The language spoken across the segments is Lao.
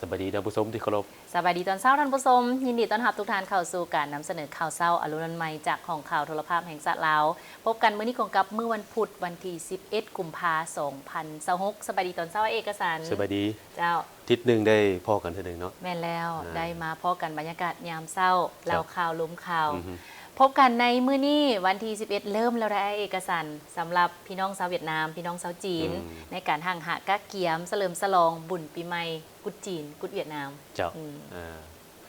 ສະບາຍດີທ່ານຜູ້ຊົມທີ່ເຄົາລົບ. ສະບາຍດີຕອນເຊົ້າທ່ານຜູ້ຊົມ, ຍິນດີຕ້ອນຮັບທຸກທ່ານເຂົ້າສູ່ການນຳສະເໜີຂ່າວເຊົ້າອາລຸນວັນໃໝ່ ຈາກຫ້ອງຂ່າວໂທລະພາບແຫ່ງຊາດລາວ. ພົບກັນມື້ນີ້ກົງກັບມື້ວັນພຸດ ວັນທີສິບເອັດ ກຸມພາ ສອງພັນຊາວຫົກ. ສະບາຍດີຕອນເຊົ້າ ອ້າຍເອກະສັນ. ສະບາຍດີ. ເຈົ້າ. ທິດໜຶ່ງໄດ້ພໍ້ກັນເທື່ອໜຶ່ງເນາະ. ແມ່ນແລ້ວ. ອ່າ. ໄດ້ມາພໍ້ກັນບັນຍາກາດຍາມເຊົ້າ, ເລົ່າຂ່າວ, ລົມຂ່າວ. ອືມ. ພົບກັນໃນມື້ນີ້ ວັນທີສິບເອັດ ເລີ່ມແລ້ວໄດ໋ ອ້າຍເອກະສັນ. ສຳລັບພີ່ນ້ອງຊາວຫວຽດນາມ, ພີ່ນ້ອງຊາວຈີນ ອືມ ໃນການຫ້າງຫາກະກຽມສະເຫຼີມສະຫຼອງບຸນປີໃໝ່ ກຸດຈີນ ກຸດຫວຽດນາມ. ເຈົ້າ. ອືມ. ອ່າ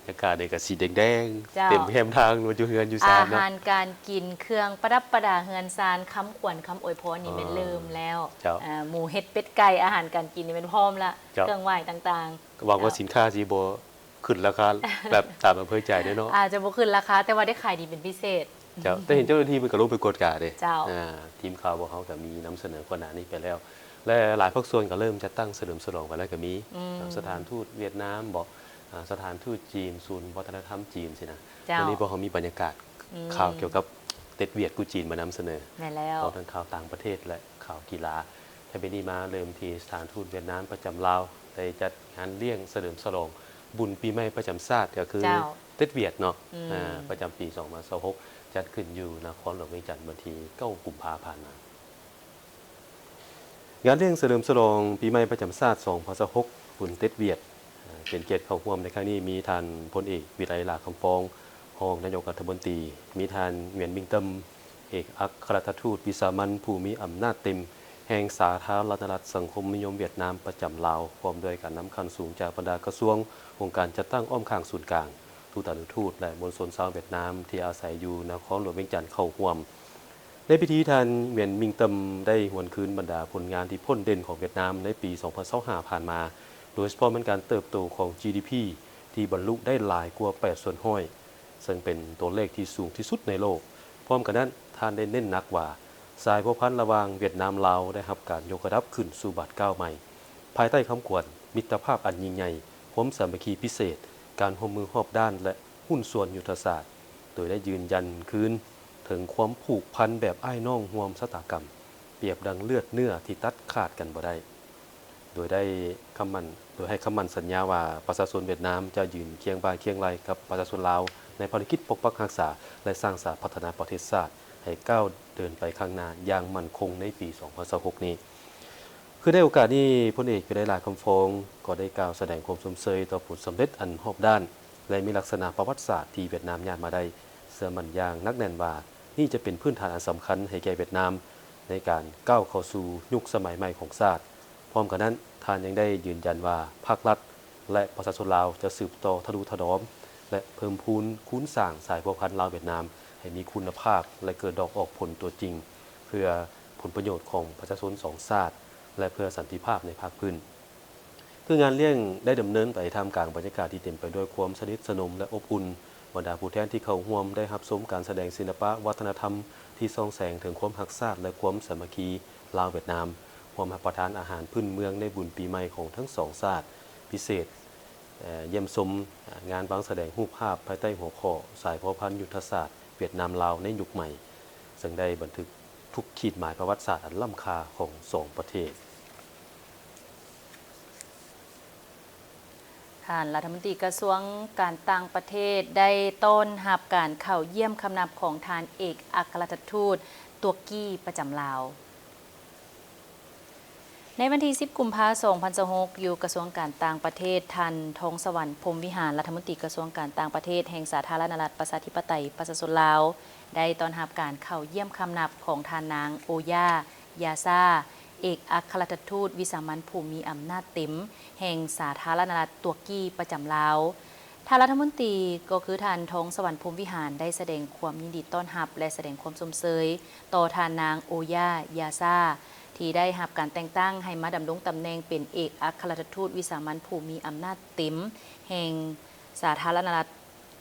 ບັນຍາກາດນີ້ກໍສີແດງໆ ເຈົ້າ ເຕັມແຄມທາງ ຫຼືວ່າຢູ່ເຮືອນຢູ່ຊານເນາະ. ອາຫານການກິນ, ເຄື່ອງປະດັບປະດາເຮືອນຊານ, ຄຳຂວັນ, ຄຳອວຍພອນນີ້ແມ່ນເລີ່ມແລ້ວ. ເຈົ້າ. ອ່າ ໝູເຫັດເປັດໄກ່, ອາຫານການກິນນີ້ແມ່ນພ້ອມລະ. ເຈົ້າ. ເຄື່ອງໄຫວ້ຕ່າງໆ. ຫວັງວ່າ ເຈົ້າ ສິນຄ້າຊິບໍ່ຂຶ້ນລາຄາແບບຕາມອຳເພີໃຈເດ້ເນາະ. ອາດຈະບໍ່ຂຶ້ນລາຄາ, ແຕ່ວ່າໄດ້ຂາຍດີເປັນພິເສດ. ເຈົ້າ. ແຕ່ເຫັນເຈົ້າໜ້າທີ່ເພິ່ນກໍລົງໄປກວດກາເດ້. ເຈົ້າ. ອ່າ ທີມຂ່າວພວກເຮົາກໍມີນຳສະເໜີກ່ອນໜ້ານີ້ໄປແລ້ວ ແລະ ຫຼາຍພາກສ່ວນກໍເລີ່ມຈັດຕັ້ງສະເຫຼີມສະຫຼອງໄປແລ້ວກໍມີ. ອືມ. ສະຖານທູດຫວຽດນາມບໍ ອາ ສະຖານທູດຈີນ, ສູນວັດທະນະທຳຈີນຊີ້ນະ. ເຈົ້າ. ມື້ນີ້ພວກເຮົາມີບັນຍາກາດ ອືມ ຂ່າວກ່ຽວກັບເຕັດຫວຽດກຸດຈີນມານຳສະເໜີ. ແມ່ນແລ້ວ. ພ້ອມທັງຂ່າວຕ່າງປະເທດ ແລະ ຂ່າວກິລາ. ແຕ່ປີນີ້ມາເລີ່ມທີ່ສະຖານທູດຫວຽດນາມປະຈຳລາວ ໄດ້ຈັດງານລ້ຽງສະເຫຼີມສະຫຼອງບຸນປີໃໝ່ປະຈຳຊາດ ກໍຄື ເຈົ້າ ເຕັດຫວຽດເນາະ. ອືມ. ອາ ປະຈຳປີສອງພັນຊາວຫົກ ຈັດຂຶ້ນຢູ່ນະຄອນຫຼວງວຽງຈັນ ວັນທີເກົ້າ ກຸມພາ ຜ່ານມາ. ງານລ້ຽງສະເຫຼີມສະຫຼອງປີໃໝ່ປະຈຳຊາດ ສອງພັນຊາວຫົກ ບຸນເຕັດຫວຽດ ເປັນກຽດເຂົ້າຮ່ວມໃນຄັ້ງນີ້ ມີທ່ານພົນເອກ ວິໄລ ຫຼ້າຄຳຟອງ ຮອງນາຍົກລັດຖະມົນຕີ, ມີທ່ານ ຫງວຽນ ມິງເຕີມ ເອກອັກຄະລັດຖະທູດວິສາມັນຜູ້ມີອຳນາດເຕັມ ແຫ່ງສາທາລະນະລັດສັງຄົມນິຍົມຫວຽດນາມປະຈຳລາວ, ພ້ອມດ້ວຍການນຳຂັ້ນສູງຈາກບັນດາກະຊວງ, ອົງການຈັດຕັ້ງອ້ອມຂ້າງສູນກາງ, ທູຕານຸທູດ ແລະ ມວນຊົນຊາວຫວຽດນາມທີ່ອາໄສຢູ່ນະຄອນຫຼວງວຽງຈັນເຂົ້າຮ່ວມ. ໃນພິທີ, ທ່ານ ຫງວຽນ ມິງເຕີມ ໄດ້ຫວນຄືນບັນດາຜົນງານທີ່ພົ້ນເດັ່ນຂອງຫວຽດນາມໃນປີສອງພັນຊາວຫ້າຜ່ານມາ, ໂດຍສະເພາະແມ່ນການເຕີບໂຕຂອງ ຈີດີພີ ທີ່ບັນລຸໄດ້ຫຼາຍກວ່າແປດສ່ວນຮ້ອຍ ເຊິ່ງເປັນຕົວເລກທີ່ສູງທີ່ສຸດໃນໂລກ. ພ້ອມກັນນັ້ນ, ທ່ານໄດ້ເນັ້ນໜັກວ່າ ສາຍພົວພັນລະຫວ່າງຫວຽດນາມ-ລາວໄດ້ຮັບການຍົກລະດັບຂຶ້ນສູ່ບາດກ້າວໃໝ່ ພາຍໃຕ້ຄຳຂວັນ ມິດຕະພາບອັນຍິ່ງໃຫຍ່, ຄວາມສາມັກຄີພິເສດ, ການຮ່ວມມືຮອບດ້ານ ແລະ ຫຸ້ນສ່ວນຍຸດທະສາດ, ໂດຍໄດ້ຢືນຢັນຄືນເຖິງຄວາມຜູກພັນແບບອ້າຍນ້ອງຮ່ວມຊະຕາກຳ, ປຽບດັ່ງເລືອດເນື້ອທີ່ຕັດຂາດກັນບໍ່ໄດ້. ໂດຍໄດ້ຄຳໝັ້ນ, ໂດຍໃຫ້ຄຳໝັ້ນສັນຍາວ່າ ປະຊາຊົນຫວຽດນາມຈະຢືນຄຽງບ່າຄຽງໄຫຼ່ກັບປະຊາຊົນລາວ ໃນພາລະກິດປົກປັກຮັກສາ ແລະ ສ້າງສາພັດທະນາປະເທດຊາດໃຫ້ກ້າວເດີນໄປຂ້າງໜ້າຢ່າງໝັ້ນຄົງໃນປີສອງພັນຊາວຫົກນີ້. ຄືໃນໂອກາດນີ້, ພົນເອກ ວິໄລ ຫຼ້າຄຳຟອງ ກໍໄດ້ກ່າວສະແດງຄວາມຊົມເຊີຍຕໍ່ຜົນສຳເລັດອັນຮອບດ້ານ ແລະ ມີລັກສະນະປະຫວັດສາດທີ່ຫວຽດນາມຍາດມາໄດ້, ເຊື່ອໝັ້ນຢ່າງໜັກແໜ້ນວ່າ ນີ້ຈະເປັນພື້ນຖານອັນສຳຄັນໃຫ້ແກ່ຫວຽດນາມໃນການກ້າວເຂົ້າສູ່ຍຸກສະໄໝໃໝ່ຂອງຊາດ. ພ້ອມກັນນັ້ນ, ທ່ານຍັງໄດ້ຢືນຢັນວ່າ ພາກລັດ ແລະ ປະຊາຊົນລາວຈະສືບຕໍ່ທະນຸຖະໜອມ ແລະ ເພີ່ມພູນຄູນສ້າງສາຍພົວພັນລາວ-ຫວຽດນາມໃຫ້ມີຄຸນນະພາບ ແລະ ເກີດດອກອອກຜົນຕົວຈິງ ເພື່ອຜົນປະໂຫຍດຂອງປະຊາຊົນສອງຊາດ ແລະ ເພື່ອສັນຕິພາບໃນພາກພື້ນ. ຄືງານລ້ຽງໄດ້ດຳເນີນໄປທ່າມກາງບັນຍາກາດທີ່ເຕັມໄປດ້ວຍຄວາມສະໜິດສະໜົມ ແລະ ອົບອຸ່ນ. ບັນດາຜູ້ແທນທີ່ເຂົ້າຮ່ວມໄດ້ຮັບຊົມການສະແດງສິລະປະວັດທະນະທຳທີ່ສ່ອງແສງເຖິງຄວາມຮັກຊາດ ແລະ ຄວາມສາມັກຄີລາວ-ຫວຽດນາມ, ຮ່ວມຮັບປະທານອາຫານພື້ນເມືອງໃນບຸນປີໃໝ່ຂອງທັງສອງຊາດ. ພິເສດ, ເອີ, ຢ້ຽມຊົມ, ເອີ, ງານວາງສະແດງຮູບພາບພາຍໃຕ້ຫົວຂໍ້ ສາຍພົວພັນຍຸດທະສາດຫວຽດນາມ-ລາວໃນຍຸກໃໝ່, ເຊິ່ງໄດ້ບັນທຶກທຸກຂີດໝາຍປະຫວັດສາດອັນລ້ຳຄ່າຂອງສອງປະເທດ. ທ່ານລັດຖະມົນຕີກະຊວງການຕ່າງປະເທດໄດ້ຕ້ອນຮັບການເຂົ້າຢ້ຽມຄຳນັບຂອງທ່ານເອກອັກຄະລັດຖະທູດຕຸກກີປະຈຳລາວ. ໃນວັນທີສິບ ກຸມພາ ສອງພັນຊາວຫົກ ຢູ່ກະຊວງການຕ່າງປະເທດ, ທ່ານ ທອງສະຫວັນ ພົມວິຫານ ລັດຖະມົນຕີກະຊວງການຕ່າງປະເທດແຫ່ງສາທາລະນະລັດປະຊາທິປະໄຕປະຊາຊົນລາວ ໄດ້ຕ້ອນຮັບການເຂົ້າຢ້ຽມຄຳນັບຂອງທ່ານນາງ ໂອຢາ ຢາຊາ ເອກອັກຄະລັດຖະທູດວິສາມັນຜູ້ມີອຳນາດເຕັມແຫ່ງສາທາລະນະລັດຕຸກກີປະຈຳລາວ. ທ່ານລັດຖະມົນຕີ ກໍຄືທ່ານ ທອງສະຫວັນ ພົມວິຫານ ໄດ້ສະແດງຄວາມຍິນດີຕ້ອນຮັບ ແລະ ສະແດງຄວາມຊົມເຊີຍຕໍ່ທ່ານນາງ ໂອຢາ ຢາຊາ ທີ່ໄດ້ຮັບການແຕ່ງຕັ້ງໃຫ້ມາດຳລົງຕຳແໜ່ງເປັນເອກອັກຄະລັດຖະທູດວິສາມັນຜູ້ມີອຳນາດເຕັມແຫ່ງສາທາລະນະລັດ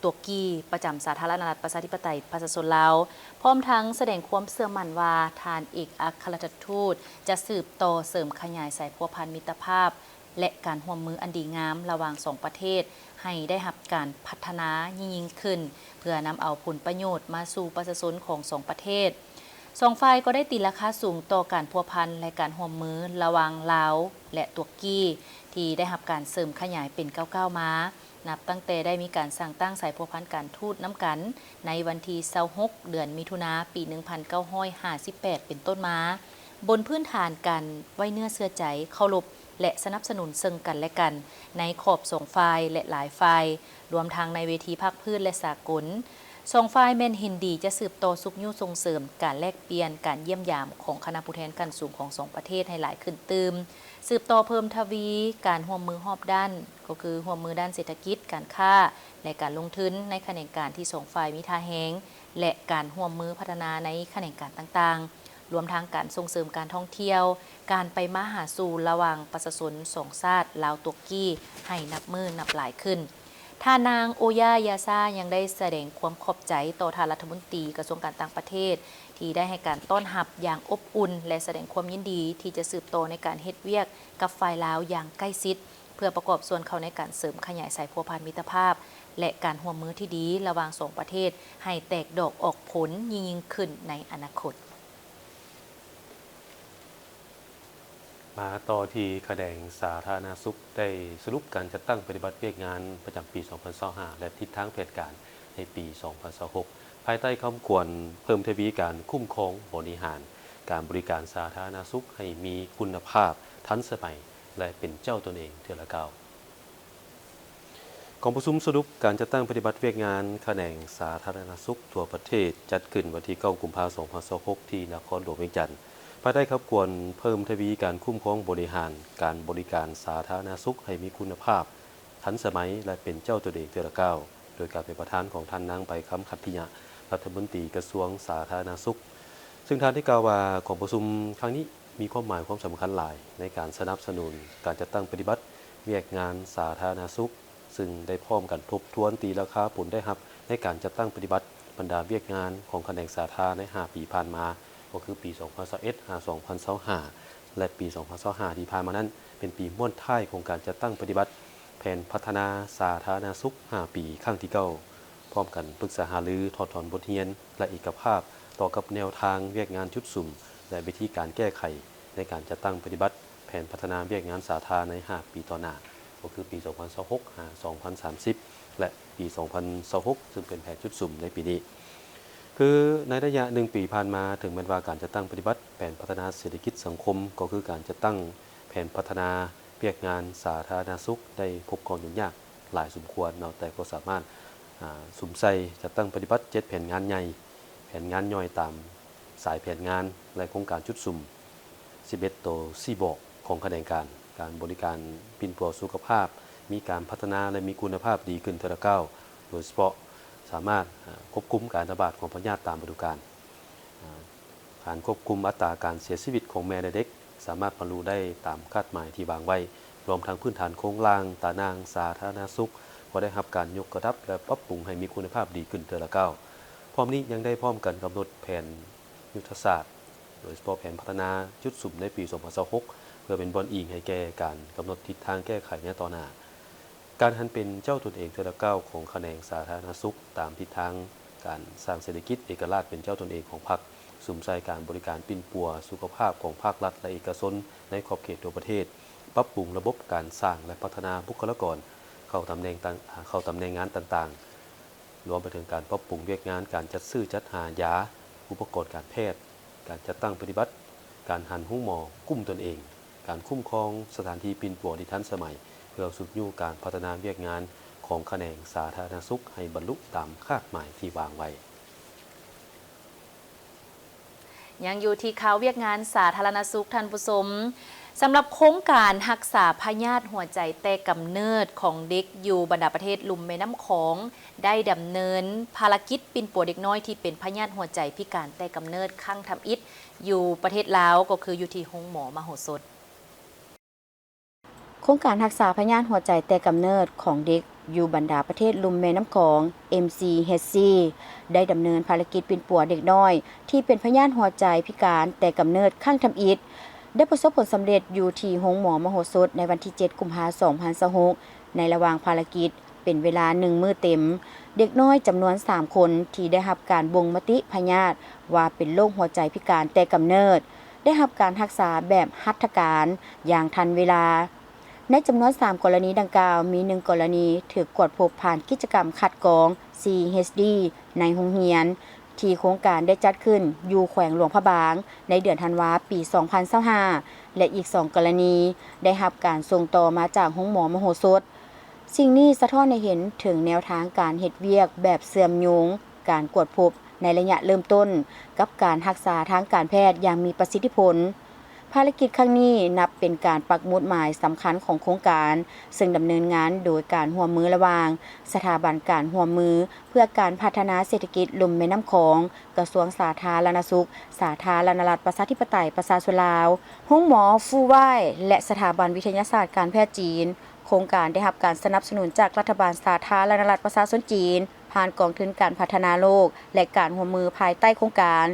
ຕຸກກີ ປະຈຳສາທາລະນະລັດປະຊາທິປະໄຕປະຊາຊົນລາວ, ພ້ອມທັງສະແດງຄວາມເຊື່ອໝັ້ນວ່າ ທ່ານເອກອັກຄະລັດຖະທູດຈະສືບຕໍ່ເສີມຂະຫຍາຍສາຍພົວພັນມິດຕະພາບ ແລະ ການຮ່ວມມືອັນດີງາມລະຫວ່າງສອງປະເທດ ໃຫ້ໄດ້ຮັບການພັດທະນາຍິ່ງໆຂຶ້ນ, ເພື່ອນຳເອົາຜົນປະໂຫຍດມາສູ່ປະຊາຊົນຂອງສອງປະເທດ. ສອງຝ່າຍກໍໄດ້ຕີລາຄາສູງຕໍ່ການພົວພັນ ແລະ ການຮ່ວມມືລະຫວ່າງລາວ ແລະ ຕຸກກີ ທີ່ໄດ້ຮັບການເສີມຂະຫຍາຍເປັນກ້າວໆມາ, ນັບຕັ້ງແຕ່ໄດ້ມີການສ້າງຕັ້ງສາຍພົວພັນການທູດນຳກັນໃນວັນທີຊາວຫົກ ເດືອນມິຖຸນາ ປີໜຶ່ງພັນເກົ້າຮ້ອຍຫ້າສິບແປດເປັນຕົ້ນມາ, ບົນພື້ນຖານການໄວ້ເນື້ອເຊື່ອໃຈ, ເຄົາລົບ ແລະ ສະໜັບສະໜູນເຊິ່ງກັນແລະກັນ ໃນຂອບສອງຝ່າຍ ແລະ ຫຼາຍຝ່າຍ, ລວມທັງໃນເວທີພາກພື້ນ ແລະ ສາກົນ. ສອງຝ່າຍແມ່ນເຫັນດີຈະສືບຕໍ່ຊຸກຍູ້ສົ່ງເສີມການແລກປ່ຽນ, ການຢ້ຽມຢາມຂອງຄະນະຜູ້ແທນຂັ້ນສູງຂອງສອງປະເທດໃຫ້ຫຼາຍຂຶ້ນຕື່ມ, ສືບຕໍ່ເພີ່ມທະວີການຮ່ວມມືຮອບດ້ານ, ກໍຄືຮ່ວມມືດ້ານເສດຖະກິດ, ການຄ້າ ແລະ ການລົງທຶນໃນຂະແໜງການທີ່ສອງຝ່າຍມີທ່າແຮງ ແລະ ການຮ່ວມມືພັດທະນາໃນຂະແໜງການຕ່າງໆ, ລວມທັງການສົ່ງເສີມການທ່ອງທ່ຽວ, ການໄປມາຫາສູ່ລະຫວ່າງປະຊາຊົນສອງຊາດລາວ-ຕຸກກີໃຫ້ນັບມື້ນັບຫຼາຍຂຶ້ນ. ທ່ານນາງ ໂອຢາ ຢາຊາ ຍັງໄດ້ສະແດງຄວາມຂອບໃຈຕໍ່ທ່ານລັດຖະມົນຕີກະຊວງການຕ່າງປະເທດ ທີ່ໄດ້ໃຫ້ການຕ້ອນຮັບຢ່າງອົບອຸ່ນ ແລະ ສະແດງຄວາມຍິນດີທີ່ຈະສືບຕໍ່ໃນການເຮັດວຽກກັບຝ່າຍລາວຢ່າງໃກ້ຊິດ ເພື່ອປະກອບສ່ວນເຂົ້າໃນການເສີມຂະຫຍາຍສາຍພົວພັນມິດຕະພາບ ແລະ ການຮ່ວມມືທີ່ດີລະຫວ່າງສອງປະເທດໃຫ້ແຕກດອກອອກຜົນຍິ່ງໆຂຶ້ນໃນອະນາຄົດ. ມາຕໍ່ທີ່ຂະແໜງສາທາລະນະສຸກ ໄດ້ສະຫຼຸບການຈັດຕັ້ງປະຕິບັດວຽກງານປະຈຳປີສອງພັນຊາວຫ້າ ແລະ ທິດທາງແຜນການໃນປີສອງພັນຊາວຫົກ ພາຍໃຕ້ຄຳຂວັນເພີ່ມທະວີການຄຸ້ມຄອງບໍລິຫານການບໍລິການສາທາລະນະສຸກໃຫ້ມີຄຸນນະພາບ, ທັນສະໄໝ ແລະ ເປັນເຈົ້າຕົນເອງເທື່ອລະກ້າວ. ກອງປະຊຸມສະຫຼຸບການຈັດຕັ້ງປະຕິບັດວຽກງານຂະແໜງສາທາລະນະສຸກທົ່ວປະເທດ ຈັດຂຶ້ນວັນທີເກົ້າ ກຸມພາ ສອງພັນຊາວຫົກ ທີ່ນະຄອນຫຼວງວຽງຈັນ ພາຍໃຕ້ຄຳຂວັນເພີ່ມທະວີການຄຸ້ມຄອງບໍລິຫານການບໍລິການສາທາລະນະສຸກໃຫ້ມີຄຸນນະພາບ, ທັນສະໄໝ ແລະ ເປັນເຈົ້າຕົນເອງເທື່ອລະກ້າວ, ໂດຍການເປັນປະທານຂອງທ່ານນາງ ໃບຄຳ ຂັດທິຍະ ລັດຖະມົນຕີກະຊວງສາທາລະນະສຸກ, ເຊິ່ງທ່ານໄດ້ກ່າວວ່າ ກອງປະຊຸມຄັ້ງນີ້ ມີຄວາມໝາຍຄວາມສຳຄັນຫຼາຍໃນການສະໜັບສະໜູນການຈັດຕັ້ງປະຕິບັດວຽກງານສາທາລະນະສຸກ, ເຊິ່ງໄດ້ພ້ອມກັນທົບທວນຕີລາຄາຜົນໄດ້ຮັບໃນການຈັດຕັ້ງປະຕິບັດບັນດາວຽກງານຂອງຂະແໜງສາທາລະນະສຸກໃນຫ້າປີຜ່ານມາ, ກໍຄືປີສອງພັນຊາວເອັດ ຫາ ສອງພັນຊາວຫ້າ ແລະ ປີສອງພັນຊາວຫ້າທີ່ຜ່ານມານັ້ນ ເປັນປີມ້ວນທ້າຍຂອງການຈັດຕັ້ງປະຕິບັດແຜນພັດທະນາສາທາລະນະສຸກຫ້າປີຄັ້ງທີເກົ້າ. ພ້ອມກັນປຶກສາຫາລື, ຖອດຖອນບົດຮຽນ ແລະ ເອກະພາບຕໍ່ກັບແນວທາງວຽກງານຈຸດສຸມ ແລະ ວິທີການແກ້ໄຂໃນການຈັດຕັ້ງປະຕິບັດແຜນພັດທະນາວຽກງານສາທາລະນະສຸກໃນຫ້າປີຕໍ່ໜ້າ, ກໍຄືປີສອງພັນຊາວຫົກ ຫາ ສອງພັນສາມສິບ ແລະ ປີສອງພັນຊາວຫົກ ເຊິ່ງເປັນແຜນຈຸດສຸມໃນປີນີ້. ຄືໃນໄລຍະໜຶ່ງປີຜ່ານມາ, ເຖິງແມ່ນວ່າການຈັດຕັ້ງປະຕິບັດແຜນພັດທະນາເສດຖະກິດສັງຄົມ, ກໍຄືການຈັດຕັ້ງແຜນພັດທະນາວຽກງານສາທາລະນະສຸກ ໄດ້ພົບຄວາມຫຍຸ້ງຍາກ ຫຼາຍສົມຄວນເນາະ, ແຕ່ກໍສາມາດ ອາ ສຸມໃສ່ຈັດຕັ້ງປະຕິບັດເຈັດແຜນງານໃຫຍ່, ແຜນງານຍ່ອຍຕາມສາຍແຜນງານ ແລະ ໂຄງການຈຸດສຸມ ສິບເອັດໂຕຊີ້ບອກຂອງຂະແໜງການ, ການບໍລິການປິ່ນປົວສຸຂະພາບ ມີການພັດທະນາ ແລະ ມີຄຸນນະພາບດີຂຶ້ນເທື່ອລະກ້າວ, ໂດຍສະເພາະສາມາດ ອາ ຄວບຄຸມການລະບາດຂອງພະຍາດຕາມລະດູການ, ອາ ການຄວບຄຸມອັດຕາການເສຍຊີວິດຂອງແມ່ ແລະ ເດັກ ສາມາດບັນລຸໄດ້ຕາມຄາດໝາຍທີ່ວາງໄວ້, ລວມທັງພື້ນຖານໂຄງລ່າງ, ຕາໜ່າງສາທາລະນະສຸກ ກໍໄດ້ຮັບການຍົກລະດັບ ແລະ ປັບປຸງໃຫ້ມີຄຸນນະພາບດີຂຶ້ນເທື່ອລະກ້າວ. ພ້ອມນີ້ຍັງໄດ້ພ້ອມກັນກຳນົດແຜນຍຸດທະສາດ, ໂດຍສະເພາະແຜນພັດທະນາຈຸດສຸມໃນປີສອງພັນຊາວຫົກ ເພື່ອເປັນບ່ອນອີງໃຫ້ແກ່ການກຳນົດທິດທາງແກ້ໄຂໃນຕໍ່ໜ້າ. ການຫັນເປັນເຈົ້າຕົນເອງເທື່ອລະກ້າວຂອງຂະແໜງສາທາລະນະສຸກ ຕາມທິດທາງການສ້າງເສດຖະກິດເອກະລາດເປັນເຈົ້າຕົນເອງຂອງພັກ, ສຸມໃສ່ການບໍລິການປິ່ນປົວສຸຂະພາບຂອງພາກລັດ ແລະ ເອກະຊົນໃນຂອບເຂດທົ່ວປະເທດ, ປັບປຸງລະບົບການສ້າງ ແລະ ພັດທະນາບຸກຄະລາກອນເຂົ້າຕຳແໜ່ງຕ່າງ ເຂົ້າຕຳແໜ່ງງານຕ່າງໆ, ລວມໄປເຖິງການປັບປຸງວຽກງານການຈັດຊື້ຈັດຫາຢາ, ອຸປະກອນການແພດ, ການຈັດຕັ້ງປະຕິບັດການຫັນໂຮງໝໍກຸ້ມຕົນເອງ, ການຄຸ້ມຄອງສະຖານທີ່ປິ່ນປົວທີ່ທັນສະໄໝ ເພື່ອຊຸກຍູ້ການພັດທະນາວຽກງານຂອງຂະແໜງສາທາລະນະສຸກໃຫ້ບັນລຸຕາມຄາດໝາຍທີ່ວາງໄວ້. ຍັງຢູ່ທີ່ຂ່າວວຽກງານສາທາລະນະສຸກ, ທ່ານຜູ້ຊົມ, ສຳລັບໂຄງການຮັກສາພະຍາດຫົວໃຈແຕ່ກຳເນີດຂອງເດັກຢູ່ບັນດາປະເທດລຸ່ມແມ່ນ້ຳຂອງ ໄດ້ດຳເນີນພາລະກິດປິ່ນປົວເດັກນ້ອຍທີ່ເປັນພະຍາດຫົວໃຈພິການແຕ່ກຳເນີດຄັ້ງທຳອິດຢູ່ປະເທດລາວ, ກໍຄືຢູ່ທີ່ໂຮງໝໍມະໂຫສົດ. ໂຄງການຮັກສາພະຍາດຫົວໃຈແຕ່ກຳເນີດຂອງເດັກຢູ່ບັນດາປະເທດລຸ່ມແມ່ນ້ຳຂອງ ເອັມຊີເອັດຊີ ໄດ້ດຳເນີນພາລະກິດປິ່ນປົວເດັກນ້ອຍທີ່ເປັນພະຍາດຫົວໃຈພິການແຕ່ກຳເນີດຄັ້ງທຳອິດ ໄດ້ປະສົບຜົນສຳເລັດຢູ່ທີ່ໂຮງໝໍມະໂຫສົດໃນວັນທີເຈັດ ກຸມພາ ສອງພັນຊາວຫົກ ໃນລະຫວ່າງພາລະກິດ ເປັນເວລາໜຶ່ງມື້ເຕັມ. ເດັກນ້ອຍຈຳນວນສາມຄົນທີ່ໄດ້ຮັບການບົ່ງມະຕິພະຍາດວ່າເປັນໂລກຫົວໃຈພິການແຕ່ກຳເນີດ ໄດ້ຮັບການຮັກສາແບບຫັດຖະການຢ່າງທັນເວລາ. ໃນຈຳນວນສາມກໍລະນີດັ່ງກ່າວ, ມີໜຶ່ງກໍລະນີຖືກກວດພົບຜ່ານກິດຈະກຳຄັດກອງ CHD ໃນໂຮງຮຽນ ທີ່ໂຄງການໄດ້ຈັດຂຶ້ນຢູ່ແຂວງຫຼວງພະບາງ ໃນເດືອນທັນວາ ປີສອງພັນຊາວຫ້າ ແລະ ອີກສອງກໍລະນີໄດ້ຮັບການສົ່ງຕໍ່ມາຈາກໂຮງໝໍມະໂຫສົດ. ສິ່ງນີ້ສະທ້ອນໃຫ້ເຫັນເຖິງແນວທາງການເຮັດວຽກແບບເຊື່ອມໂຍງ, ການກວດພົບໃນໄລຍະເລີ່ມຕົ້ນ ກັບການຮັກສາທາງການແພດຢ່າງມີປະສິດທິຜົນ. ພາລະກິດຄັ້ງນີ້ນັບເປັນການປັກໝຸດໝາຍສຳຄັນຂອງໂຄງການ, ເຊິ່ງດຳເນີນງານໂດຍການຮ່ວມມືລະຫວ່າງສະຖາບັນການຮ່ວມມືເພື່ອການພັດທະນາເສດຖະກິດລຸ່ມແມ່ນ້ຳຂອງ, ກະຊວງສາທາລະນະສຸກ, ສາທາລະນະລັດປະຊາທິປະໄຕປະຊາຊົນລາວ, ໂຮງໝໍຟູວາຍ ແລະ ສະຖາບັນວິທະຍາສາດການແພດຈີນ. ໂຄງການໄດ້ຮັບການສະໜັບສະໜູນຈາກລັດຖະບານສາທາລະນະລັດປະຊາຊົນຈີນ ຜ່ານກອງທຶນການພັດທະນາໂລກ ແລະ ການຮ່ວມມືພາຍໃຕ້ໂຄງການ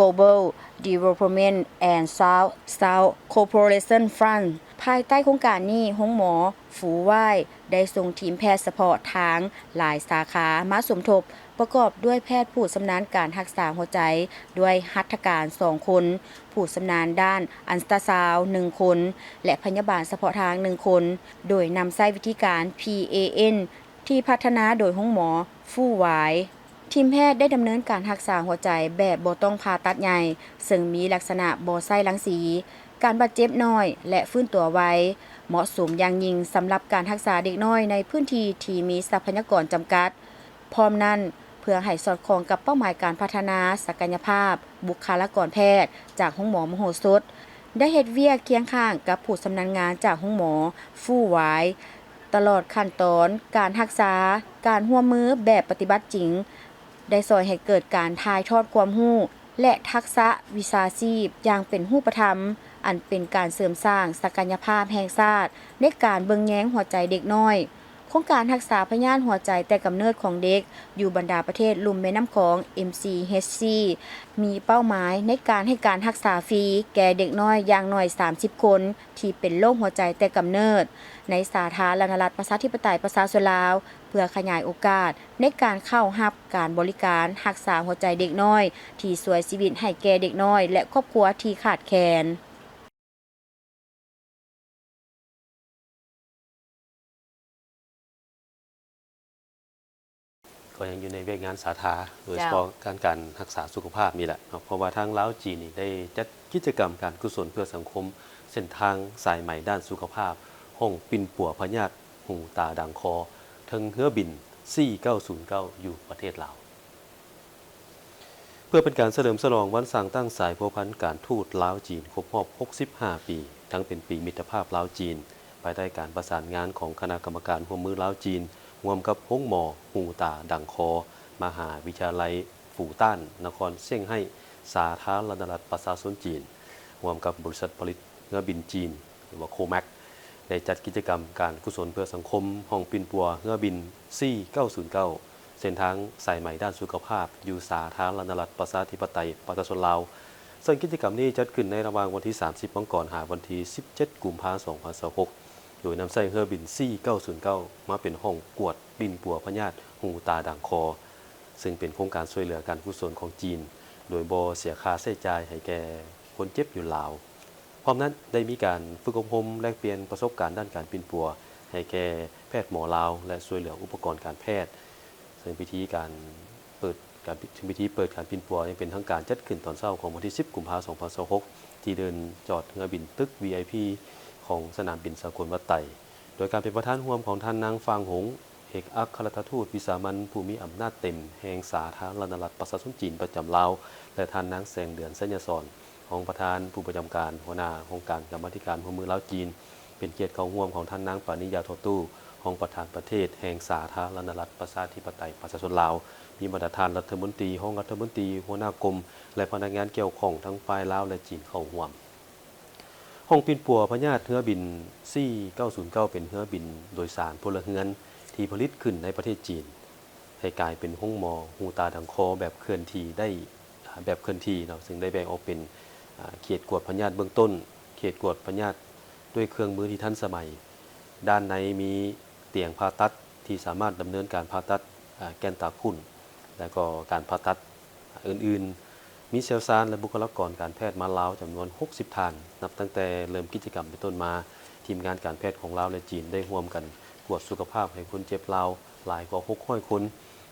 Global Development and South-South Cooperation Fund. ພາຍໃຕ້ໂຄງການນີ້, ໂຮງໝໍຟູວາຍໄດ້ສົ່ງທີມແພດສະເພາະທາງຫຼາຍສາຂາມາສົມທົບ, ປະກອບດ້ວຍແພດຜູ້ຊຳນານການຮັກສາຫົວໃຈດ້ວຍຫັດຖະການສອງຄົນ, ຜູ້ຊຳນານດ້ານອັນຕຣາຊາວໜຶ່ງຄົນ ແລະ ພະຍາບານສະເພາະທາງໜຶ່ງຄົນ, ໂດຍນຳໃຊ້ວິທີການ PAN ທີ່ພັດທະນາໂດຍໂຮງໝໍຟູວາຍ. ທີມແພດໄດ້ດຳເນີນການຮັກສາຫົວໃຈແບບບໍ່ຕ້ອງຜ່າຕັດໃຫຍ່, ເຊິ່ງມີລັກສະນະບໍ່ໃຊ້ລັງສີ, ການບາດເຈັບໜ້ອຍ ແລະ ຟື້ນຕົວໄວ, ເໝາະສົມຢ່າງຍິ່ງສຳລັບການຮັກສາເດັກນ້ອຍໃນພື້ນທີ່ທີ່ມີຊັບພະຍາກອນຈຳກັດ. ພ້ອມນັ້ນ, ເພື່ອໃຫ້ສອດຄ່ອງກັບເປົ້າໝາຍການພັດທະນາສັກກະຍະພາບບຸກຄະລາກອນແພດຈາກໂຮງໝໍມະໂຫສົດ, ໄດ້ເຮັດວຽກຄຽງຂ້າງກັບຜູ້ຊຳນານງານຈາກໂຮງໝໍຟູວາຍ ຕະຫຼອດຂັ້ນຕອນການຮັກສາ, ການຮ່ວມມືແບບປະຕິບັດຈິງ ໄດ້ຊ່ອຍໃຫ້ເກີດການຖ່າຍທອດຄວາມຮູ້ ແລະ ທັກສະວິຊາຊີບຢ່າງເປັນຮູບປະທຳ, ອັນເປັນການເສີມສ້າງສັກກະຍະພາບແຫ່ງຊາດໃນການເບິ່ງແຍງຫົວໃຈເດັກນ້ອຍ. ໂຄງການຮັກສາພະຍາດຫົວໃຈແຕ່ກຳເນີດຂອງເດັກຢູ່ບັນດາປະເທດລຸ່ມແມ່ນ້ຳຂອງ MCHC ມີເປົ້າໝາຍໃນການໃຫ້ການຮັກສາຟຣີແກ່ເດັກນ້ອຍຢ່າງໜ້ອຍສາມສິບຄົນ ທີ່ເປັນໂລກຫົວໃຈແຕ່ກຳເນີດ ໃນສາທາລະນະລັດປະຊາທິປະໄຕປະຊາຊົນລາວ ເພື່ອຂະຫຍາຍໂອກາດໃນການເຂົ້າຮັບການບໍລິການຮັກສາຫົວໃຈເດັກນ້ອຍ ທີ່ຊ່ວຍຊີວິດໃຫ້ແກ່ເດັກນ້ອຍ ແລະ ຄອບຄົວທີ່ຂາດແຄນ. ກໍຍັງຢູ່ໃນວຽກງານສາທາ ໂດຍສະເພາະ ເຈົ້າ ການ ການຮັກສາສຸຂະພາບນີ້ແຫຼະເນາະ, ເພາະວ່າທາງລາວຈີນນີ້ໄດ້ຈັດກິດຈະກຳການກຸສົນເພື່ອສັງຄົມ ເສັ້ນທາງສາຍໄໝດ້ານສຸຂະພາບ, ຫ້ອງປິ່ນປົວພະຍາດຫູຕາດັງຄໍ ເທິງເຮືອບິນ ຊີເກົ້າສູນເກົ້າ ຢູ່ປະເທດລາວ. ເພື່ອເປັນການສະເຫຼີມສະຫຼອງວັນສ້າງຕັ້ງສາຍພົວພັນການທູດລາວ-ຈີນຄົບຮອບຫົກສິບຫ້າປີ, ທັງເປັນປີມິດຕະພາບລາວ-ຈີນ, ພາຍໃຕ້ການປະສານງານຂອງຄະນະກຳມະການຮ່ວມມືລາວ-ຈີນ ຮ່ວມກັບໂຮງໝໍຫູຕາດັງຄໍ ມະຫາວິທະຍາໄລຟູຕ້ານ ນະຄອນຊຽງໄຮ້ ສາທາລະນະລັດປະຊາຊົນຈີນ, ຮ່ວມກັບບໍລິສັດຜະລິດເຮືອບິນຈີນ ຫຼືວ່າ ໂຄແມັກ ໄດ້ຈັດກິດຈະກຳການກຸສົນເພື່ອສັງຄົມ ຫ້ອງປິ່ນປົວເຮືອບິນ ຊີເກົ້າສູນເກົ້າ ເສັ້ນທາງສາຍໄໝດ້ານສຸຂະພາບ ຢູ່ສາທາລະນະລັດປະຊາທິປະໄຕປະຊາຊົນລາວ, ເຊິ່ງກິດຈະກຳນີ້ຈັດຂຶ້ນໃນລະຫວ່າງວັນທີສາມສິບມັງກອນ ຫາວັນທີສິບເຈັດກຸມພາ ສອງພັນຊາວຫົກ ໂດຍນຳໃຊ້ເຮືອບິນ ຊີເກົ້າສູນເກົ້າ ມາເປັນຫ້ອງກວດປິ່ນປົວພະຍາດຫູຕາດັງຄໍ, ເຊິ່ງເປັນໂຄງການຊ່ວຍເຫຼືອການກຸສົນຂອງຈີນ ໂດຍບໍ່ເສຍຄ່າໃຊ້ຈ່າຍໃຫ້ແກ່ຄົນເຈັບຢູ່ລາວ. ພ້ອມນັ້ນໄດ້ມີການຝຶກອົບຮົມແລກປ່ຽນປະສົບການດ້ານການປິ່ນປົວໃຫ້ແກ່ແພດໝໍລາວ ແລະ ຊ່ວຍເຫຼືອອຸປະກອນການແພດ, ເຊິ່ງພິທີການເປີດ ການ ເຊິ່ງພິທີເປີດການປິ່ນປົວຢ່າງເປັນທາງການຈັດຂຶ້ນຕອນເຊົ້າຂອງວັນທີສິບ ກຸມພາ ສອງພັນຊາວຫົກ ທີ່ເດີ່ນຈອດເຮືອບິນຕຶກ ວີໄອພີ ຂອງສະໜາມບິນສາກົນວັດໄຕ, ໂດຍການເປັນປະທານຮ່ວມຂອງທ່ານນາງ ຟາງ ຫົງ ເອກອັກຄະລັດຖະທູດວິສາມັນຜູ້ມີອຳນາດເຕັມແຫ່ງສາທາລະນະລັດປະຊາຊົນຈີນປະຈຳລາວ ແລະ ທ່ານນາງ ແສງເດືອນ ໄຊຍະສອນ ຮອງປະທານຜູ້ປະຈຳການ ຫົວໜ້າຫ້ອງການກຳມາທິການຮ່ວມມືລາວ-ຈີນ, ເປັນກຽດເຂົ້າຮ່ວມຂອງທ່ານນາງ ປານິຍາ ທໍຕູ້ ຮອງປະທານປະເທດແຫ່ງສາທາລະນະລັດປະຊາທິປະໄຕປະຊາຊົນລາວ, ມີບັນດາທ່ານລັດຖະມົນຕີ, ຮອງລັດຖະມົນຕີ, ຫົວໜ້າກົມ ແລະ ພະນັກງານກ່ຽວຂ້ອງທັງຝ່າຍລາວ ແລະ ຈີນເຂົ້າຮ່ວມ. ຫ້ອງປິ່ນປົວພະຍາດເຮືອບິນ ຊີເກົ້າສູນເກົ້າ ເປັນເຮືອບິນໂດຍສານພົນລະເຮືອນທີ່ຜະລິດຂຶ້ນໃນປະເທດຈີນ ໃຫ້ກາຍເປັນໂຮງໝໍຫູຕາດັງຄໍແບບເຄື່ອນທີ່ໄດ້ ອາ ແບບເຄື່ອນທີ່ເນາະ, ເຊິ່ງໄດ້ແບ່ງອອກເປັນ ອາ ເຂດກວດພະຍາດເບື້ອງຕົ້ນ, ເຂດກວດພະຍາດດ້ວຍເຄື່ອງມືທີ່ທັນສະໄໝ, ດ້ານໃນມີຕຽງຜ່າຕັດ ທີ່ສາມາດດຳເນີນການຜ່າຕັດ ອາ ແກ່ນຕາຂຸ້ນ ແລະກໍການຜ່າຕັດອື່ນໆ. ມີຊ່ຽວຊານ ແລະ ບຸກຄະລາກອນການແພດມາລາວຈຳນວນຫົກສິບທ່ານ. ນັບຕັ້ງແຕ່ເລີ່ມກິດຈະກຳເປັນຕົ້ນມາ, ທີມງານການແພດຂອງລາວ ແລະ ຈີນ ໄດ້ຮ່ວມກັນກວດສຸຂະພາບໃຫ້ຄົນເຈັບລາວຫຼາຍກວ່າຫົກຮ້ອຍຄົນ.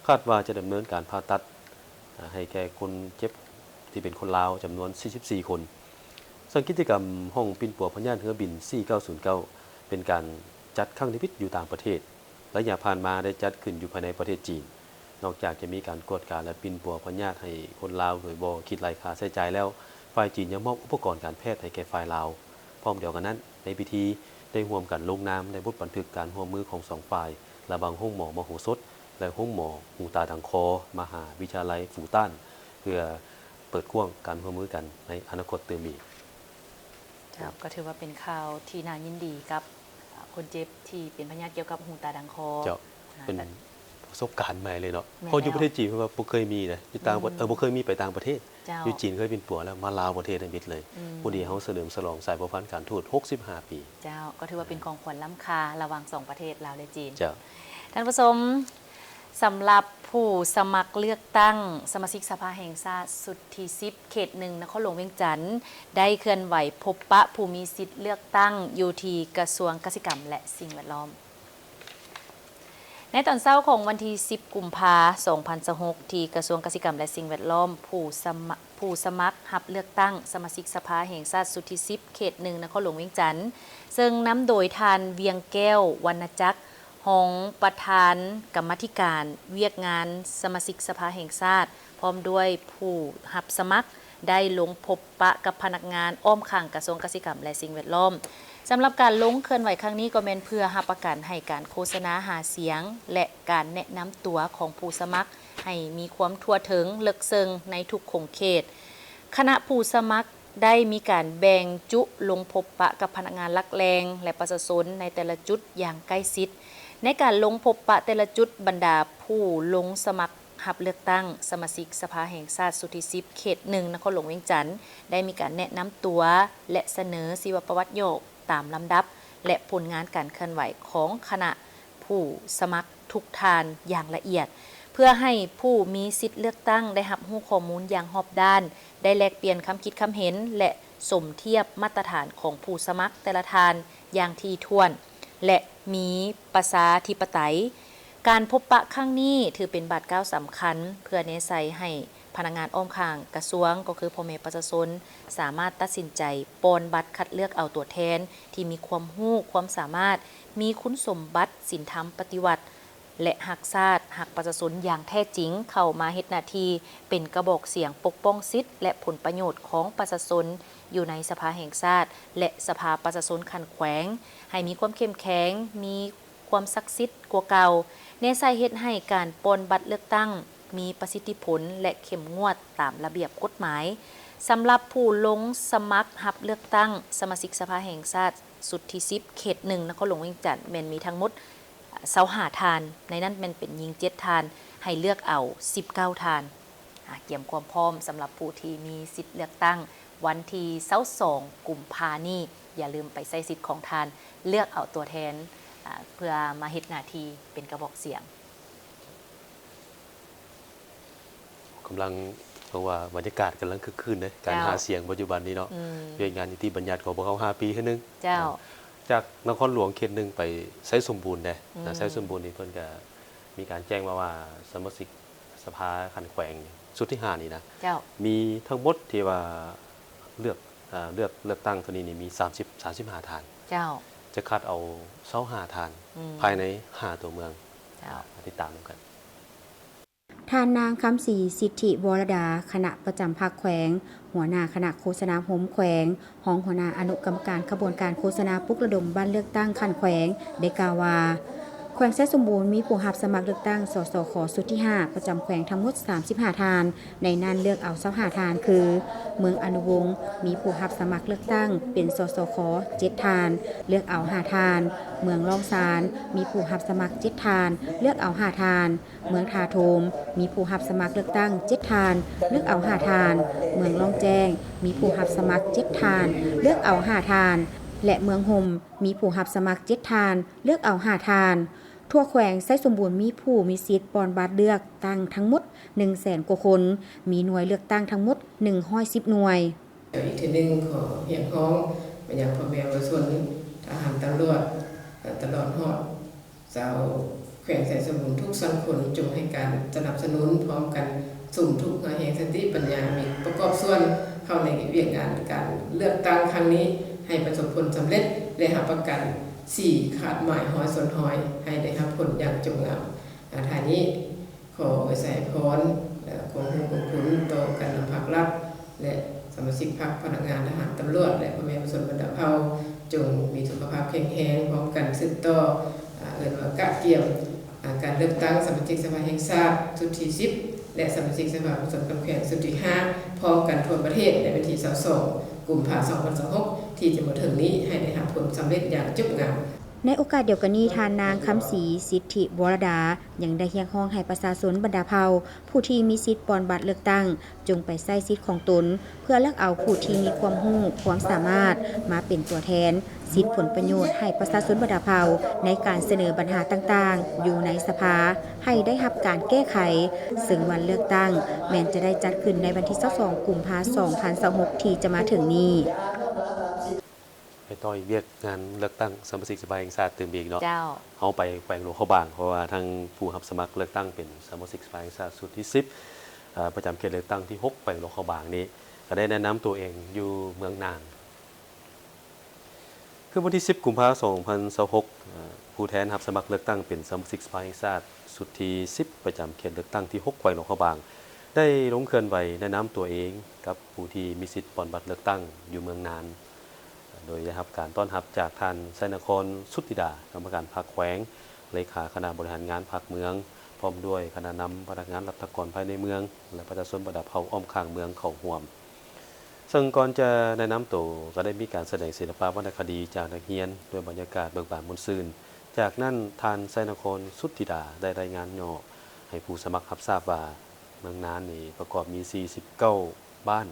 ຄາດວ່າຈະດຳເນີນການຜ່າຕັດ ອາ ໃຫ້ແກ່ຄົນເຈັບທີ່ເປັນຄົນລາວຈຳນວນສີ່ສິບສີ່ຄົນ. ເຊິ່ງກິດຈະກຳຫ້ອງປິ່ນປົວພະຍາດເຮືອບິນສີ່ເກົ້າສູນເກົ້າ ເປັນການຈັດຄັ້ງທຳອິດຢູ່ຕ່າງປະເທດ. ໄລຍະຜ່ານມາໄດ້ຈັດຂຶ້ນຢູ່ພາຍໃນປະເທດຈີນ. ນອກຈາກຈະມີການກວດກາ ແລະ ປິ່ນປົວພະຍາດໃຫ້ຄົນລາວໂດຍບໍ່ຄິດໄລ່ຄ່າໃຊ້ຈ່າຍແລ້ວ, ຝ່າຍຈີນຍັງມອບອຸປະກອນການແພດໃຫ້ແກ່ຝ່າຍລາວ. ພ້ອມດຽວກັນນັ້ນ, ໃນພິທີໄດ້ຮ່ວມກັນລົງນາມໃນບົດບັນທຶກການຮ່ວມມືຂອງສອງຝ່າຍ ລະຫວ່າງໂຮງໝໍມະໂຫສົດ ແລະ ໂຮງໝໍຫູຕາດັງຄໍ ມະຫາວິທະຍາໄລຟູຕານ ເພື່ອເປີດກວ້າງການຮ່ວມມືກັນໃນອະນາຄົດຕື່ມອີກ. ເຈົ້າ ກໍຖືວ່າເປັນຂ່າວທີ່ໜ້າຍິນດີກັບ ເອີ ຄົນເຈັບທີ່ເປັນພະຍາດກ່ຽວກັບຫູຕາດັງຄໍ ເຈົ້າ ເປັນປະສົບການໃໝ່ເລີຍເນາະ. ແມ່ນແລ້ວ ເພາະຢູ່ປະເທດຈີນເພິ່ນວ່າບໍ່ເຄີຍມີເດ້ ຢູ່ຕ່າງປະ ອືມ ເອີ ບໍ່ເຄີຍມີໄປຕ່າງປະເທດ. ເຈົ້າ ຢູ່ຈີນເຄີຍປິ່ນປົວແລ້ວ ມາລາວປະເທດທຳອິດເລີຍ. ອືມ ພໍດີເຮົາສະເຫຼີມສະຫຼອງສາຍພົວພັນການທູດຫົກສິບຫ້າປີ. ເຈົ້າ ກໍຖືວ່າເປັນຂອງຂວັນລ້ຳຄ່າລະຫວ່າງສອງປະເທດລາວ ແລະ ຈີນ. ເຈົ້າ ທ່ານຜູ້ຊົມ, ສຳລັບຜູ້ສະໝັກເລືອກຕັ້ງສະມາຊິກສະພາແຫ່ງຊາດຊຸດທີສິບ ເຂດໜຶ່ງ ນະຄອນຫຼວງວຽງຈັນ ໄດ້ເຄື່ອນໄຫວພົບປະຜູ້ມີສິດເລືອກຕັ້ງຢູ່ທີ່ກະຊວງກະສິກຳ ແລະ ສິ່ງແວດລ້ອມ. ໃນຕອນເຊົ້າຂອງວັນທີສິບ ກຸມພາ ສອງພັນຊາວຫົກ ທີ່ກະຊວງກະສິກຳ ແລະ ສິ່ງແວດລ້ອມ, ຜູ້ສະໝະ ຜູ້ສະໝັກຮັບເລືອກຕັ້ງສະມາຊິກສະພາແຫ່ງຊາດຊຸດທີສິບ ເຂດໜຶ່ງ ນະຄອນຫຼວງວຽງຈັນ ເຊິ່ງນຳໂດຍທ່ານ ວຽງແກ້ວ ວັນນະຈັກ ຮອງປະທານກຳມາທິການວຽກງານສະມາຊິກສະພາແຫ່ງຊາດ ພ້ອມດ້ວຍຜູ້ຮັບສະໝັກ ໄດ້ລົງພົບປະກັບພະນັກງານອ້ອມຂ້າງກະຊວງກະສິກຳ ແລະ ສິ່ງແວດລ້ອມ. ສຳລັບການລົງເຄື່ອນໄຫວຄັ້ງນີ້ ກໍແມ່ນເພື່ອຮັບປະກັນໃຫ້ການໂຄສະນາຫາສຽງ ແລະ ການແນະນຳຕົວຂອງຜູ້ສະໝັກ ໃຫ້ມີຄວາມທົ່ວເຖິງເລິກເຊິ່ງໃນທຸກຂົງເຂດ. ຄະນະຜູ້ສະໝັກ ໄດ້ມີການແບ່ງຈຸລົງພົບປະກັບພະນັກງານຫຼັກແຫຼ່ງ ແລະ ປະຊາຊົນໃນແຕ່ລະຈຸດຢ່າງໃກ້ຊິດ. ໃນການລົງພົບປະແຕ່ລະຈຸດ, ບັນດາຜູ້ລົງສະໝັກຮັບເລືອກຕັ້ງສະມາຊິກສະພາແຫ່ງຊາດຊຸດທີສິບ ເຂດໜຶ່ງ ນະຄອນຫຼວງວຽງຈັນ ໄດ້ມີການແນະນຳຕົວ ແລະ ສະເໜີຊີວະປະຫວັດຫຍໍ້ຕາມລຳດັບ ແລະ ຜົນງານການເຄື່ອນໄຫວຂອງຄະນະ ຜູ້ສະໝັກທຸກທ່ານຢ່າງລະອຽດ ເພື່ອໃຫ້ຜູ້ມີສິດເລືອກຕັ້ງໄດ້ຮັບຮູ້ຂໍ້ມູນຢ່າງຮອບດ້ານ, ໄດ້ແລກປ່ຽນຄຳຄິດຄຳເຫັນ ແລະ ສົມທຽບມາດຕະຖານຂອງຜູ້ສະໝັກແຕ່ລະທ່ານຢ່າງຖີ່ຖ້ວນ ແລະ ມີປະຊາທິປະໄຕ. ການພົບປະຄັ້ງນີ້ຖືເປັນບາດກ້າວສຳຄັນ ເພື່ອແນໃສ່ໃຫ້ ພະນັກງານອ້ອມຂ້າງກະຊວງ ກໍຄືພໍ່ແມ່ປະຊາຊົນ ສາມາດຕັດສິນໃຈປ່ອນບັດຄັດເລືອກເອົາຕົວແທນທີ່ມີຄວາມຮູ້ຄວາມສາມາດ, ມີຄຸນສົມບັດສິນທຳປະຕິວັດ ແລະ ຮັກຊາດ, ຮັກປະຊາຊົນຢ່າງແທ້ຈິງ ເຂົ້າມາເຮັດໜ້າທີ່ເປັນກະບອກສຽງປົກປ້ອງສິດ ແລະ ຜົນປະໂຫຍດຂອງປະຊາຊົນ ຢູ່ໃນສະພາແຫ່ງຊາດ ແລະ ສະພາປະຊາຊົນຂັ້ນແຂວງ ໃຫ້ມີຄວາມເຂັ້ມແຂງ, ມີ ຄວາມສັກສິດກວ່າເກົ່າ, ແນໃສ່ເຮັດໃຫ້ການປ່ອນບັດເລືອກຕັ້ງມີປະສິດທິຜົນ ແລະ ເຂັ້ມງວດຕາມລະບຽບກົດໝາຍ. ສຳລັບຜູ້ລົງສະໝັກຮັບເລືອກຕັ້ງສະມາຊິກສະພາແຫ່ງຊາດຊຸດທີສິບ ເຂດໜຶ່ງ ນະຄອນຫຼວງວຽງຈັນ ແມ່ນມີທັງໝົດຊາວຫ້າທ່ານ, ໃນນັ້ນແມ່ນເປັນຍິງເຈັດທ່ານ, ໃຫ້ເລືອກເອົາສິບເກົ້າທ່ານ. ອາ ກຽມຄວາມພ້ອມສຳລັບຜູ້ທີ່ມີສິດເລືອກຕັ້ງວັນທີຊາວສອງ ກຸມພານີ້ ຢ່າລືມໄປໃຊ້ສິດຂອງທ່ານ ເລືອກເອົາຕົວແທນ ອາ ເພື່ອມາເຮັດໜ້າທີ່ເປັນກະບອກສຽງ. ກຳລັງ ເພາະວ່າບັນຍາກາດກຳລັງຄຶກຄື້ນເດ້ ການ ເຈົ້າ ຫາສຽງປັດຈຸບັນນີ້ເນາະ. ອືມ ວຽກງານນິຕິບັນຍັດຂອງພວກເຮົາຫ້າປີເທື່ອໜຶ່ງ ເຈົ້າ ເນາະ. ຈາກນະຄອນຫຼວງເຂດໜຶ່ງໄປໄຊສົມບູນເດ້ ອືມ ນະ ໄຊສົມບູນນີ້ເພິ່ນກະມີການແຈ້ງມາວ່າ ສະມາຊິກ ສະພາຂັ້ນແຂວງຊຸດທີຫ້ານີ້ນະ ເຈົ້າ ມີທັງໝົດທີ່ວ່າເລືອກ ເອີ ເລືອກ ເລືອກຕັ້ງເທື່ອນີ້ນີ້ມີສາມສິບ ສາມສິບຫ້າທ່ານ ເຈົ້າ ຈະຄັດເອົາຊາວຫ້າທ່ານ ອືມ ພາຍໃນຫ້າຕົວເມືອງ ເຈົ້າ ມາຕິດຕາມນຳກັນ. ທ່ານນາງ ຄຳສີ ສິດທິວໍລະດາ ຄະນະປະຈຳພັກແຂວງ, ຫົວໜ້າຄະນະໂຄສະນາໂຮມແຂວງ, ຮອງຫົວໜ້າອະນຸກຳມະການຂະບວນການໂຄສະນາປຸກລະດົມບັດເລືອກຕັ້ງຂັ້ນແຂວງ ໄດ້ກ່າວວ່າ ແຂວງໄຊສົມບູນມີຜູ້ຮັບສະໝັກເລືອກຕັ້ງ ສສຂ ຊຸດທີຫ້າ ປະຈຳແຂວງທັງໝົດ ສາມສິບຫ້າທ່ານ, ໃນນັ້ນເລືອກເອົາ ຊາວຫ້າທ່ານ ຄື ເມືອງອະນຸວົງ ມີຜູ້ຮັບສະໝັກເລືອກຕັ້ງເປັນ ສສຂ ເຈັດທ່ານ, ເລືອກເອົາຫ້າທ່ານ, ເມືອງລ້ອງຊານ ມີຜູ້ຮັບສະໝັກເຈັດທ່ານ, ເລືອກເອົາຫ້າທ່ານ, ເມືອງທ່າໂທມ ມີຜູ້ຮັບສະໝັກເລືອກຕັ້ງເຈັດທ່ານ, ເລືອກເອົາຫ້າທ່ານ, ເມືອງລ້ອງແຈ້ງ ມີຜູ້ຮັບສະໝັກເຈັດທ່ານ, ເລືອກເອົາຫ້າທ່ານ ແລະ ເມືອງຫົ່ມ ມີຜູ້ຮັບສະໝັກເຈັດທ່ານ, ເລືອກເອົາຫ້າທ່ານ. ທົ່ວແຂວງໄຊສົມບູນມີຜູ້ມີສິດປ່ອນບັດເລືອກຕັ້ງທັງໝົດໜຶ່ງແສນກວ່າຄົນ, ມີໜ່ວຍເລືອກຕັ້ງທັງໝົດໜຶ່ງຮ້ອຍສິບໜ່ວຍ. ອີກເທື່ອໜຶ່ງ ຂໍຮຽກຮ້ອງໄປຍັງພໍ່ແມ່ປະຊາຊົນ, ທະຫານ, ຕຳຫຼວດ ແລະ ຕະຫຼອດຮອດຊາວແຂວງໄຊສົມບູນທຸກຊັ້ນຄົນ ຈົ່ງໃຫ້ການສະໜັບສະໜູນ ພ້ອມກັນສຸມທຸກເຫື່ອແຮງສະຕິປັນຍາ ມີປະກອບສ່ວນເຂົ້າໃນວຽກງານການເລືອກຕັ້ງຄັ້ງນີ້ ໃຫ້ປະສົບຜົນສຳເລັດ ແລະ ຮັບປະກັນ ສີ່ ຄາດໝາຍຮ້ອຍສ່ວນຮ້ອຍ ໃຫ້ໄດ້ຮັບຜົນຢ່າງຈົບງາມ. ອາ ທ້າຍນີ້ ຂໍອວຍໄຊພອນ ແລະ ຄວາມຮູ້ບຸນຄຸນຕໍ່ການນຳພັກລັດ ແລະ ສະມາຊິກພັກ, ພະນັກງານ, ທະຫານ, ຕຳຫຼວດ ແລະ ພໍ່ແມ່ປະຊາຊົນບັນດາເຜົ່າ ຈົ່ງມີສຸຂະພາບແຂງແຮງ, ພ້ອມກັນສືບຕໍ່ ອາ ເອີ້ນວ່າກະກຽມ ອາ ການເລືອກຕັ້ງສະມາຊິກສະພາແຫ່ງຊາດຊຸດທີສິບ ແລະ ສະມາຊິກສະພາປະຊາຊົນຂັ້ນແຂວງຊຸດທີຫ້າ ພ້ອມກັນທົ່ວປະເທດ ໃນວັນທີຊາວສອງ ກຸມພາ ສອງພັນຊາວຫົກ ທີ່ຈະມາເຖິງນີ້ ໃຫ້ໄດ້ຮັບຜົນສຳເລັດຢ່າງຈົບງາມ. ໃນໂອກາດດຽວກັນນີ້, ທ່ານນາງ ຄຳສີ ສິດທິວໍລະດາ ຍັງໄດ້ຮຽກຮ້ອງໃຫ້ປະຊາຊົນບັນດາເຜົ່າ ຜູ້ທີ່ມີສິດປ່ອນບັດເລືອກຕັ້ງ ຈົ່ງໄປໃຊ້ສິດຂອງຕົນ ເພື່ອເລືອກເອົາຜູ້ທີ່ມີຄວາມຮູ້, ຄວາມສາມາດ ມາເປັນຕົວແທນ ສິດຜົນປະໂຫຍດໃຫ້ປະຊາຊົນບັນດາເຜົ່າ ໃນການສະເໜີບັນຫາຕ່າງໆ ຢູ່ໃນສະພາ ໃຫ້ໄດ້ຮັບການແກ້ໄຂ, ເຊິ່ງວັນເລືອກຕັ້ງແມ່ນຈະໄດ້ຈັດຂຶ້ນໃນວັນທີຊາວສອງ ກຸມພາ ສອງພັນຊາວຫົກ ທີ່ຈະມາເຖິງນີ້. ໄປຕໍ່ອີກວຽກງານເລືອກຕັ້ງສະມາຊິກສະພາແຫ່ງຊາດຕື່ມອີກເນາະ. ເຈົ້າ. ເຮົາໄປແຂວງຫຼວງພະບາງ, ເພາະວ່າທາງຜູ້ຮັບສະໝັກເລືອກຕັ້ງເປັນສະມາຊິກສະພາແຫ່ງຊາດຊຸດທີສິບ ເອີ ປະຈຳເຂດເລືອກຕັ້ງທີຫົກ ແຂວງຫຼວງພະບາງນີ້ ກໍໄດ້ແນະນຳຕົວເອງຢູ່ເມືອງນານ. ຄືວັນທີສິບ ກຸມພາ ສອງພັນຊາວຫົກ ເອີ ຜູ້ແທນຮັບສະໝັກເລືອກຕັ້ງເປັນສະມາຊິກສະພາແຫ່ງຊາດຊຸດທີສິບ ປະຈຳເຂດເລືອກຕັ້ງທີຫົກ ແຂວງຫຼວງພະບາງ ໄດ້ລົງເຄື່ອນໄຫວແນະນຳຕົວເອງກັບຜູ້ທີ່ມີສິດປ່ອນບັດເລືອກຕັ້ງຢູ່ເມືອງນານ. ໂດຍໄດ້ຮັບການຕ້ອນຮັບຈາກທ່ານ ໄຊນະຄອນ ສຸດທິດາ ກຳມະການພັກແຂວງ, ເລຂາຄະນະບໍລິຫານງານພັກເມືອງ, ພ້ອມດ້ວຍຄະນະນຳພະນັກງານລັດຖະກອນພາຍໃນເມືອງ ແລະ ປະຊາຊົນບັນດາເຜົ່າອ້ອມຂ້າງເມືອງເຂົ້າຮ່ວມ. ເຊິ່ງກ່ອນຈະແນະນຳໂຕ ກໍໄດ້ມີການສະແດງສິລະປະວັນນະຄະດີຈາກນັກຮຽນ ດ້ວຍບັນຍາກາດເບີກບານມ່ວນຊື່ນ. ຈາກນັ້ນ ທ່ານ ໄຊນະຄອນ ສຸດທິດາ ໄດ້ລາຍງານຫຍໍ້ໃຫ້ຜູ້ສະໝັກຮັບຊາບວ່າ ເມືອງນານນີ້ປະກອບມີ ສີ່ສິບເກົ້າ ບ້ານ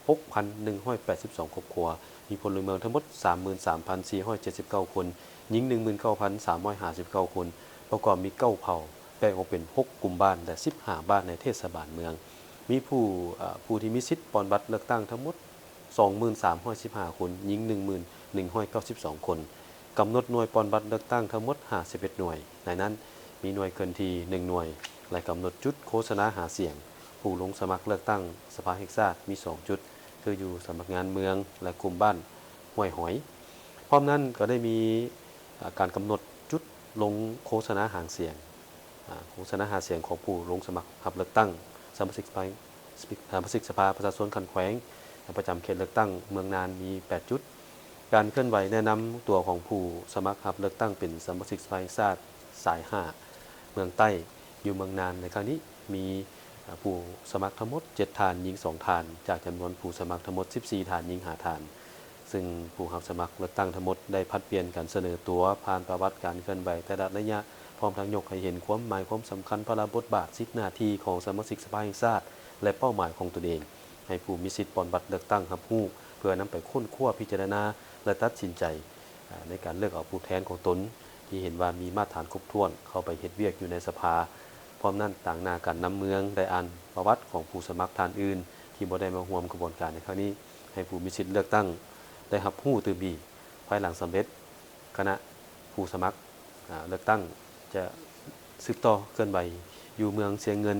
ຫົກພັນໜຶ່ງຮ້ອຍແປດສິບສອງ ຄອບຄົວ, ມີພົນລະເມືອງທັງໝົດ ສາມໝື່ນສາມພັນສີ່ຮ້ອຍເຈັດສິບເກົ້າ ຄົນ, ຍິງ ໜຶ່ງໝື່ນເກົ້າພັນສາມຮ້ອຍຫ້າສິບເກົ້າ ຄົນ, ປະກອບມີ ເກົ້າ ເຜົ່າ, ແບ່ງອອກເປັນ ຫົກ ກຸ່ມບ້ານ ແລະ ສິບຫ້າ ບ້ານໃນເທດສະບານເມືອງ. ມີຜູ້ ເອີ ຜູ້ທີ່ມີສິດປ່ອນບັດເລືອກຕັ້ງທັງໝົດ ສອງໝື່ນສາມຮ້ອຍສິບຫ້າ ຄົນ, ຍິງ ໜຶ່ງໝື່ນໜຶ່ງຮ້ອຍເກົ້າສິບສອງ ຄົນ. ກຳນົດໜ່ວຍປ່ອນບັດເລືອກຕັ້ງທັງໝົດ ຫ້າສິບເອັດ ໜ່ວຍ, ໃນນັ້ນມີໜ່ວຍເຄື່ອນທີ່ ໜຶ່ງ ໜ່ວຍ ແລະ ກຳນົດຈຸດໂຄສະນາຫາສຽງ. ຜູ້ລົງສະໝັກເລືອກຕັ້ງສະພາແຫ່ງຊາດມີ ສອງ ຈຸດ ຄືຢູ່ສຳນັກງານເມືອງ ແລະ ກຸ່ມບ້ານຫ້ວຍຫອຍ. ພ້ອມນັ້ນກໍໄດ້ມີ ເອີ ການກຳນົດຈຸດລົງໂຄສະນາຫາສຽງ, ອາ ໂຄສະນາຫາສຽງຂອງຜູ້ລົງສະໝັກຮັບເລືອກຕັ້ງສະມາຊິກສະພາ ສະມາຊິກສະພາປະຊາຊົນຂັ້ນແຂວງ ປະຈຳເຂດເລືອກຕັ້ງເມືອງນານມີ ແປດ ຈຸດ. ການເຄື່ອນໄຫວແນະນຳຕົວຂອງຜູ້ສະໝັກຮັບເລືອກຕັ້ງເປັນສະມາຊິກສະພາແຫ່ງຊາດສາຍ ຫ້າ ເມືອງໃຕ້ ຢູ່ເມືອງນານໃນຄັ້ງນີ້ ມີ ເອີ ຜູ້ສະໝັກທັງໝົດ ເຈັດ ທ່ານ, ຍິງ ສອງ ທ່ານ, ຈາກຈຳນວນຜູ້ສະໝັກທັງໝົດ ສິບສີ່ ທ່ານ, ຍິງ ຫ້າ ທ່ານ. ເຊິ່ງຜູ້ຮັບສະໝັກເລືອກຕັ້ງທັງໝົດໄດ້ຜັດປ່ຽນກັນສະເໜີຕົວ ຜ່ານປະຫວັດການເຄື່ອນໄຫວແຕ່ລະໄລຍະ, ພ້ອມທັງຍົກໃຫ້ເຫັນຄວາມໝາຍຄວາມສຳຄັນ, ພາລະບົດບາດ, ສິດໜ້າທີ່ຂອງສະມາຊິກສະພາແຫ່ງຊາດ ແລະ ເປົ້າໝາຍຂອງຕົນເອງ ໃຫ້ຜູ້ມີສິດປ່ອນບັດເລືອກຕັ້ງຮັບຮູ້ ເພື່ອນຳໄປຄົ້ນຄວ້າພິຈາລະນາ ແລະ ຕັດສິນໃຈ ໃນການເລືອກເອົາຜູ້ແທນຂອງຕົນ ທີ່ເຫັນວ່າມີມາດຖານຄົບຖ້ວນ ເຂົ້າໄປເຮັດວຽກຢູ່ໃນສະພາ. ພ້ອມນັ້ນ, ຕາງໜ້າການນຳເມືອງໄດ້ອ່ານປະຫວັດຂອງຜູ້ສະໝັກທ່ານອື່ນ ທີ່ບໍ່ໄດ້ມາຮ່ວມຂະບວນການໃນຄັ້ງນີ້ ໃຫ້ຜູ້ມີສິດເລືອກຕັ້ງໄດ້ຮັບຮູ້ຕື່ມອີກ. ພາຍຫຼັງສຳເລັດ, ຄະນະຜູ້ສະໝັກ ອາ ເລືອກຕັ້ງຈະສືບຕໍ່ເຄື່ອນໄຫວຢູ່ເມືອງຊຽງເງິນ,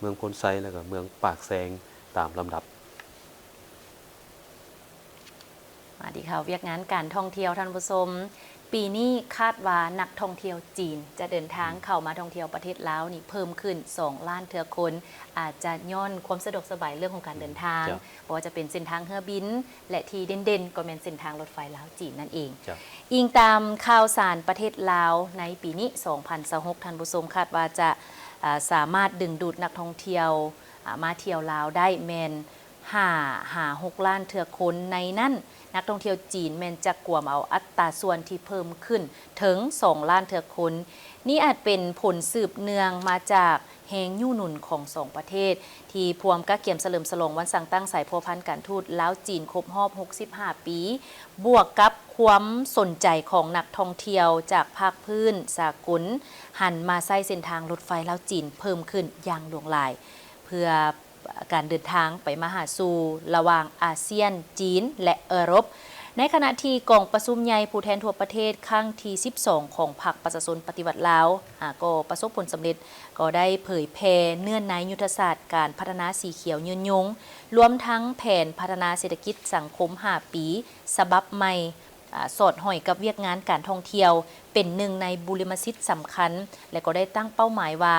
ເມືອງໂພນໄຊ ແລະ ກໍເມືອງປາກແຊງຕາມລຳດັບ. ມາທີ່ຂ່າວວຽກງານການທ່ອງທ່ຽວ, ທ່ານຜູ້ຊົມ, ປີນີ້ຄາດວ່ານັກທ່ອງທ່ຽວຈີນຈະເດີນທາງ ອືມ ເຂົ້າມາທ່ອງທ່ຽວປະເທດລາວນີ້ເພີ່ມຂຶ້ນສອງລ້ານເທື່ອຄົນ, ອາດຈະຍ້ອນຄວາມສະດວກສະບາຍເລື່ອງຂອງການເດີນທາງ, ເຈົ້າ ບໍ່ວ່າຈະເປັນເສັ້ນທາງເຮືອບິນ ແລະ ທີ່ເດັ່ນໆກໍແມ່ນເສັ້ນທາງລົດໄຟລາວ-ຈີນນັ້ນເອງ. ເຈົ້າ. ອີງຕາມຂ່າວສານປະເທດລາວໃນປີນີ້ ສອງພັນຊາວຫົກ ທ່ານຜູ້ຊົມ, ຄາດວ່າຈະ ອາ ສາມາດດຶງດູດນັກທ່ອງທ່ຽວ ອາ ມາທ່ຽວລາວໄດ້ແມ່ນ ຫ້າຫາຫົກລ້ານເທື່ອຄົນ. ໃນນັ້ນ, ນັກທ່ອງທ່ຽວຈີນແມ່ນຈະກວມເອົາອັດຕາສ່ວນທີ່ເພີ່ມຂຶ້ນເຖິງສອງລ້ານເທື່ອຄົນ. ນີ້ອາດເປັນຜົນສືບເນື່ອງມາຈາກແຮງຍູ້ໜູນຂອງສອງປະເທດ ທີ່ພວມກະກຽມສະເຫຼີມສະຫຼອງວັນສ້າງຕັ້ງສາຍພົວພັນການທູດລາວ-ຈີນຄົບຮອບຫົກສິບຫ້າປີ, ບວກກັບຄ ຄວາມສົນໃຈຂອງນັກທ່ອງທ່ຽວຈາກພາກພື້ນສາກົນ ຫັນມາໃຊ້ເສັ້ນທາງລົດໄຟລາວ-ຈີນເພີ່ມຂຶ້ນຢ່າງຫຼວງຫຼາຍ ເພື່ອການເດີນທາງໄປມາຫາສູ່ລະຫວ່າງອາຊຽນ, ຈີນ ແລະ ເອີຣົບ. ໃນຂະນະທີ່ກອງປະຊຸມໃຫຍ່ຜູ້ແທນທົ່ວປະເທດຄັ້ງທີສິບສອງ ຂອງພັກປະຊາຊົນປະຕິວັດລາວ ອາ ກໍປະສົບຜົນສຳເລັດ, ກໍໄດ້ເຜີຍແຜ່ເນື້ອໃນຍຸດທະສາດການພັດທະນາສີຂຽວຍືນຍົງ, ລວມທັງແຜນພັດທະນາເສດຖະກິດສັງຄົມຫ້າປີ ສະບັບໃໝ່ ອາ ສອດຫ້ອຍກັບວຽກງານການທ່ອງທ່ຽວ ເປັນໜຶ່ງໃນບຸລິມະສິດສຳຄັນ ແລະ ກໍໄດ້ຕັ້ງເປົ້າໝາຍວ່າ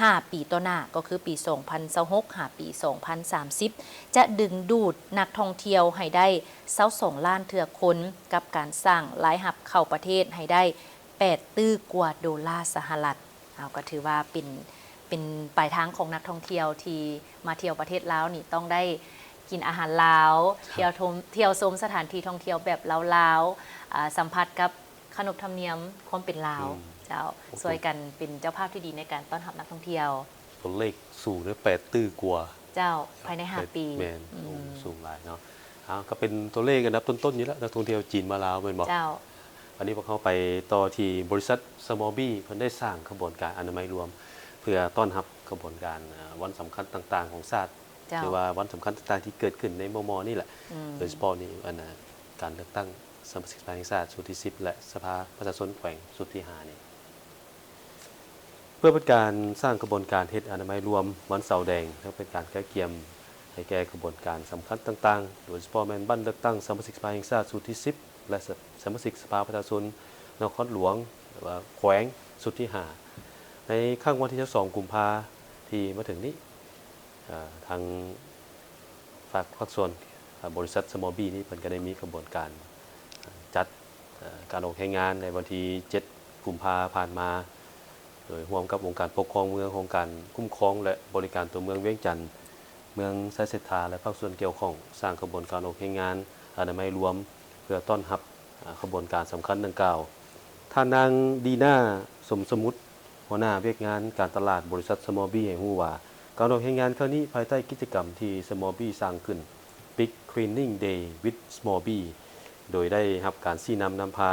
ຫ້າປີຕໍ່ໜ້າ ກໍຄືປີສອງພັນຊາວຫົກ ຫາປີສອງພັນສາມສິບ ຈະດຶງດູດນັກທ່ອງທ່ຽວໃຫ້ໄດ້ຊາວສອງລ້ານເທື່ອຄົນ ກັບການສ້າງລາຍຮັບເຂົ້າປະເທດໃຫ້ໄດ້ແປດຕື້ກວ່າໂດລາສະຫະລັດ. ເຮົາກໍຖືວ່າເປັນ ເປັນປາຍທາງຂອງນັກທ່ອງທ່ຽວທີ່ມາທ່ຽວປະເທດລາວນີ້ ຕ້ອງໄດ້ກິນອາຫານລາວ, ທ່ຽວຊົມ ທ່ຽວຊົມສະຖານທີ່ທ່ອງທ່ຽວແບບລາວໆ, ອາ ສຳຜັດກັບຂະໜົບທຳນຽມຄວາມເປັນລາວ. ອືມ ເຈົ້າ ໂອ້ໂຫ ຊ່ວຍກັນເປັນເຈົ້າພາບທີ່ດີໃນການຕ້ອນຮັບນັກທ່ອງທ່ຽວ. ຕົວເລກສູງເດ້ ແປດຕື້ກວ່າ. ເຈົ້າ ພາຍໃນຫ້າປີ. ແມ່ນ. ອືມ ໂອ້ ສູງຫຼາຍເນາະ. ເອົາ ກໍເປັນຕົວເລກອັນດັບຕົ້ນໆຢູ່ແລ້ວ ນັກທ່ອງທ່ຽວຈີນມາລາວ ແມ່ນບໍ່? ເຈົ້າ. ອັນນີ້ພວກເຮົາໄປຕໍ່ທີ່ບໍລິສັດ Small Bee ເພິ່ນໄດ້ສ້າງຂະບວນການອະນາໄມລວມ ເພື່ອຕ້ອນຮັບຂະບວນການ ອາ ວັນສຳຄັນຕ່າງໆຂອງຊາດ ເຈົ້າ ຫຼືວ່າວັນສຳຄັນຕ່າງໆທີ່ເກີດຂຶ້ນໃນມໍ່ໆນີ້ແຫຼະ. ອືມ ໂດຍສະເພາະນີ້ ອັນ ອາ ການເລືອກຕັ້ງສະມາຊິກສະພາແຫ່ງຊາດຊຸດທີສິບ ແລະ ສະພາປະຊາຊົນແຂວງຊຸດທີຫ້ານີ້. ເພື່ອເປັນການສ້າງຂະບວນການເຮັດອະນາໄມລວມວັນເສົາແດງ ແລະ ເປັນການກະກຽມໃຫ້ແກ່ຂະບວນການສຳຄັນຕ່າງໆ ໂດຍສະເພາະແມ່ນບັດເລືອກຕັ້ງສະມາຊິກສະພາແຫ່ງຊາດຊຸດທີສິບ ແລະ ສະ ສະມາຊິກສະພາປະຊາຊົນນະຄອນຫຼວງ ຫຼືວ່າແຂວງຊຸດທີຫ້າ ໃນຄ່ຳວັນທີຊາວສອງ ກຸມພາທີ່ມາເຖິງນີ້. ເອີ ທາງ ຝາກພາກສ່ວນ ອາ ບໍລິສັດ Small Bee ນີ້ ເພິ່ນກໍໄດ້ມີຂະບວນການ ອາ ຈັດ ເອີ ການອອກແຮງງານໃນວັນທີເຈັດ ກຸມພາຜ່ານມາ ໂດຍຮ່ວມກັບອົງການປົກຄອງເມືອງ, ຫ້ອງການຄຸ້ມຄອງ ແລະ ບໍລິການຕົວເມືອງວຽງຈັນ, ເມືອງໄຊເສດຖາ ແລະ ພາກສ່ວນກ່ຽວຂ້ອງ ສ້າງຂະບວນການອອກແຮງງານອະນາໄມລວມ ເພື່ອຕ້ອນຮັບ ອາ ຂະບວນການສຳຄັນດັ່ງກ່າວ. ທ່ານນາງ ດີນາ ສົມສະໝຸດ ຫົວໜ້າວຽກງານການຕະຫຼາດບໍລິສັດ Small Bee ໃຫ້ຮູ້ວ່າ ການອອກແຮງງານຄັ້ງນີ້ພາຍໃຕ້ກິດຈະກຳທີ່ Small Bee ສ້າງຂຶ້ນ Big Cleaning Day with Small Bee ໂດຍໄດ້ຮັບການຊີ້ນຳນຳພາ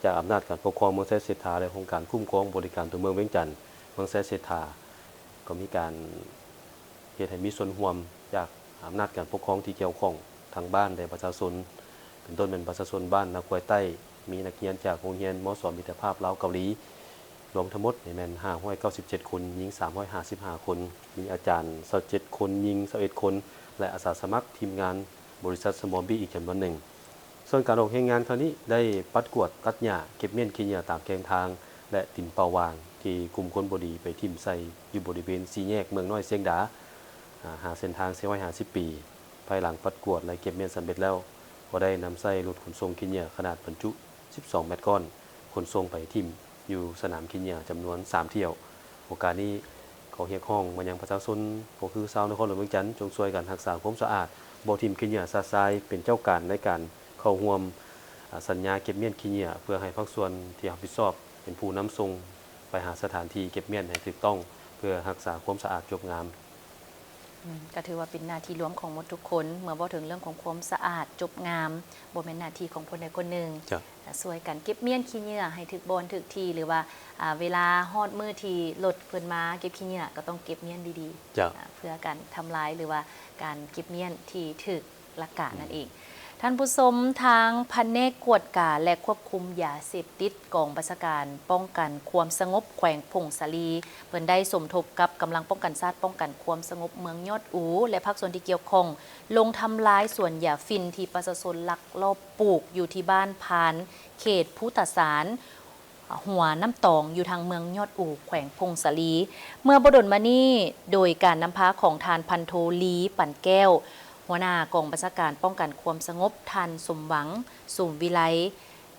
ຈາກອຳນາດການປົກຄອງເມືອງໄຊເສດຖາ ແລະ ອົງການຄຸ້ມຄອງບໍລິການຕົວເມືອງວຽງຈັນ, ເມືອງໄຊເສດຖາ ກໍມີການ ເຮັດໃຫ້ມີສ່ວນຮ່ວມຈາກອຳນາດການປົກຄອງທີ່ກ່ຽວຂ້ອງ ທັງບ້ານ ແລະ ປະຊາຊົນ ເປັນຕົ້ນແມ່ນປະຊາຊົນບ້ານນາຄວາຍໃຕ້, ມີນັກຮຽນຈາກໂຮງຮຽນ ມສ ມິດຕະພາບລາວ-ເກົາຫຼີ ລວມທັງໝົດນີ້ແມ່ນຫ້າຮ້ອຍເກົ້າສິບເຈັດຄົນ, ຍິງສາມຮ້ອຍຫ້າສິບຫ້າຄົນ, ມີອາຈານຊາວເຈັດຄົນ, ຍິງຊາວເອັດຄົນ ແລະ ອາສາສະໝັກທີມງານບໍລິສັດ Small Bee ອີກຈຳນວນໜຶ່ງ. ສ່ວນການອອກແຮງງານຄັ້ງນີ້ໄດ້ປັດກວາດຕັດຫຍ້າ, ເກັບມ້ຽນຂີ້ເຫຍື້ອຕາມແຄມທາງ ແລະ ດິນເປົ່າຫວ່າງທີ່ກຸ່ມຄົນບໍ່ດີໄປຖິ້ມໃສ່ຢູ່ບໍລິເວນສີ່ແຍກເມືອງນ້ອຍຊຽງດາ ອາ ຫາເສັ້ນທາງສີ່ຮ້ອຍຫ້າສິບປີ. ພາຍຫຼັງປັດກວາດ ແລະ ເກັບມ້ຽນສຳເລັດແລ້ວ, ກໍໄດ້ນຳໃຊ້ລົດຂົນສົ່ງຂີ້ເຫຍື້ອຂະໜາດບັນຈຸສິບສອງແມັດກ້ອນ ຂົນສົ່ງໄປຖິ້ມຢູ່ສະໜາມຂີ້ເຫຍື້ອຈຳນວນສາມຖ້ຽວ. ໂອກາດນີ້ ຂໍຮຽກຮ້ອງມາຍັງປະຊາຊົນ ກໍຄືຊາວນະຄອນຫຼວງວຽງຈັນ ຈົ່ງຊ່ວຍກັນຮັກສາຄວາມສະອາດ, ບໍ່ຖິ້ມຂີ້ເຫຍື້ອຊະຊາຍ, ເປັນເຈົ້າການໃນການເຂົ້າຮ່ວມ ອາ ສັນຍາເກັບມ້ຽນຂີ້ເຫຍື້ອ ເພື່ອໃຫ້ພາກສ່ວນທີ່ຮັບຜິດຊອບເປັນຜູ້ນຳສົ່ງໄປຫາສະຖານທີ່ເກັບມ້ຽນໃຫ້ຖືກຕ້ອງ ເພື່ອຮັກສາຄວາມສະອາດຈົບງາມ. ອືມ ກໍຖືວ່າເປັນໜ້າທີ່ລວມຂອງໝົດທຸກຄົນ. ເມື່ອເວົ້າເຖິງເລື່ອງຂອງຄວາມສະອາດຈົບງາມ ບໍ່ແມ່ນໜ້າທີ່ຂອງຄົນໃດຄົນໜຶ່ງ. ເຈົ້າ. ອາ ຊ່ວຍກັນເກັບມ້ຽນຂີ້ເຫຍື້ອໃຫ້ຖືກບ່ອນຖືກທີ່ ຫຼືວ່າ ອາ ເວລາຮອດມື້ທີ່ລົດເພິ່ນມາເກັບຂີ້ເຫຍື້ອ ກໍຕ້ອງເກັບມ້ຽນດີໆ. ເຈົ້າ. ອາ ເພື່ອການທຳລາຍ ຫຼືວ່າການເກັບມ້ຽນທີ່ຖືກຫຼັກການນັ້ນເອງ. ອືມ. ທ່ານຜູ້ຊົມ, ທາງພະແນກກວດກາ ແລະ ຄວບຄຸມຢາເສບຕິດ ກອງບັນຊາການປ້ອງກັນຄວາມສະຫງົບແຂວງຜົ້ງສາລີ ເພິ່ນໄດ້ສົມທົບກັບກຳລັງປ້ອງກັນຊາດ ປ້ອງກັນຄວາມສະຫງົບເມືອງຍອດອູ ແລະ ພາກສ່ວນທີ່ກ່ຽວຂ້ອງ ລົງທຳລາຍສວນຢາຝິ່ນທີ່ປະຊາຊົນລັກລອບປູກຢູ່ທີ່ບ້ານພານ ເຂດພູຕາສານ ຫົວນ້ຳຕອງ ຢູ່ທາງເມືອງຍອດອູ ແຂວງຜົ້ງສາລີ ເມື່ອບໍ່ດົນມານີ້ ໂດຍການນຳພາຂອງທ່ານພັນໂທ ລີ ປັນແກ້ວ ຫົວໜ້າກອງບັນຊາການປ້ອງກັນຄວາມສະຫງົບ, ທ່ານ ສົມຫວັງ ສົມວິໄລ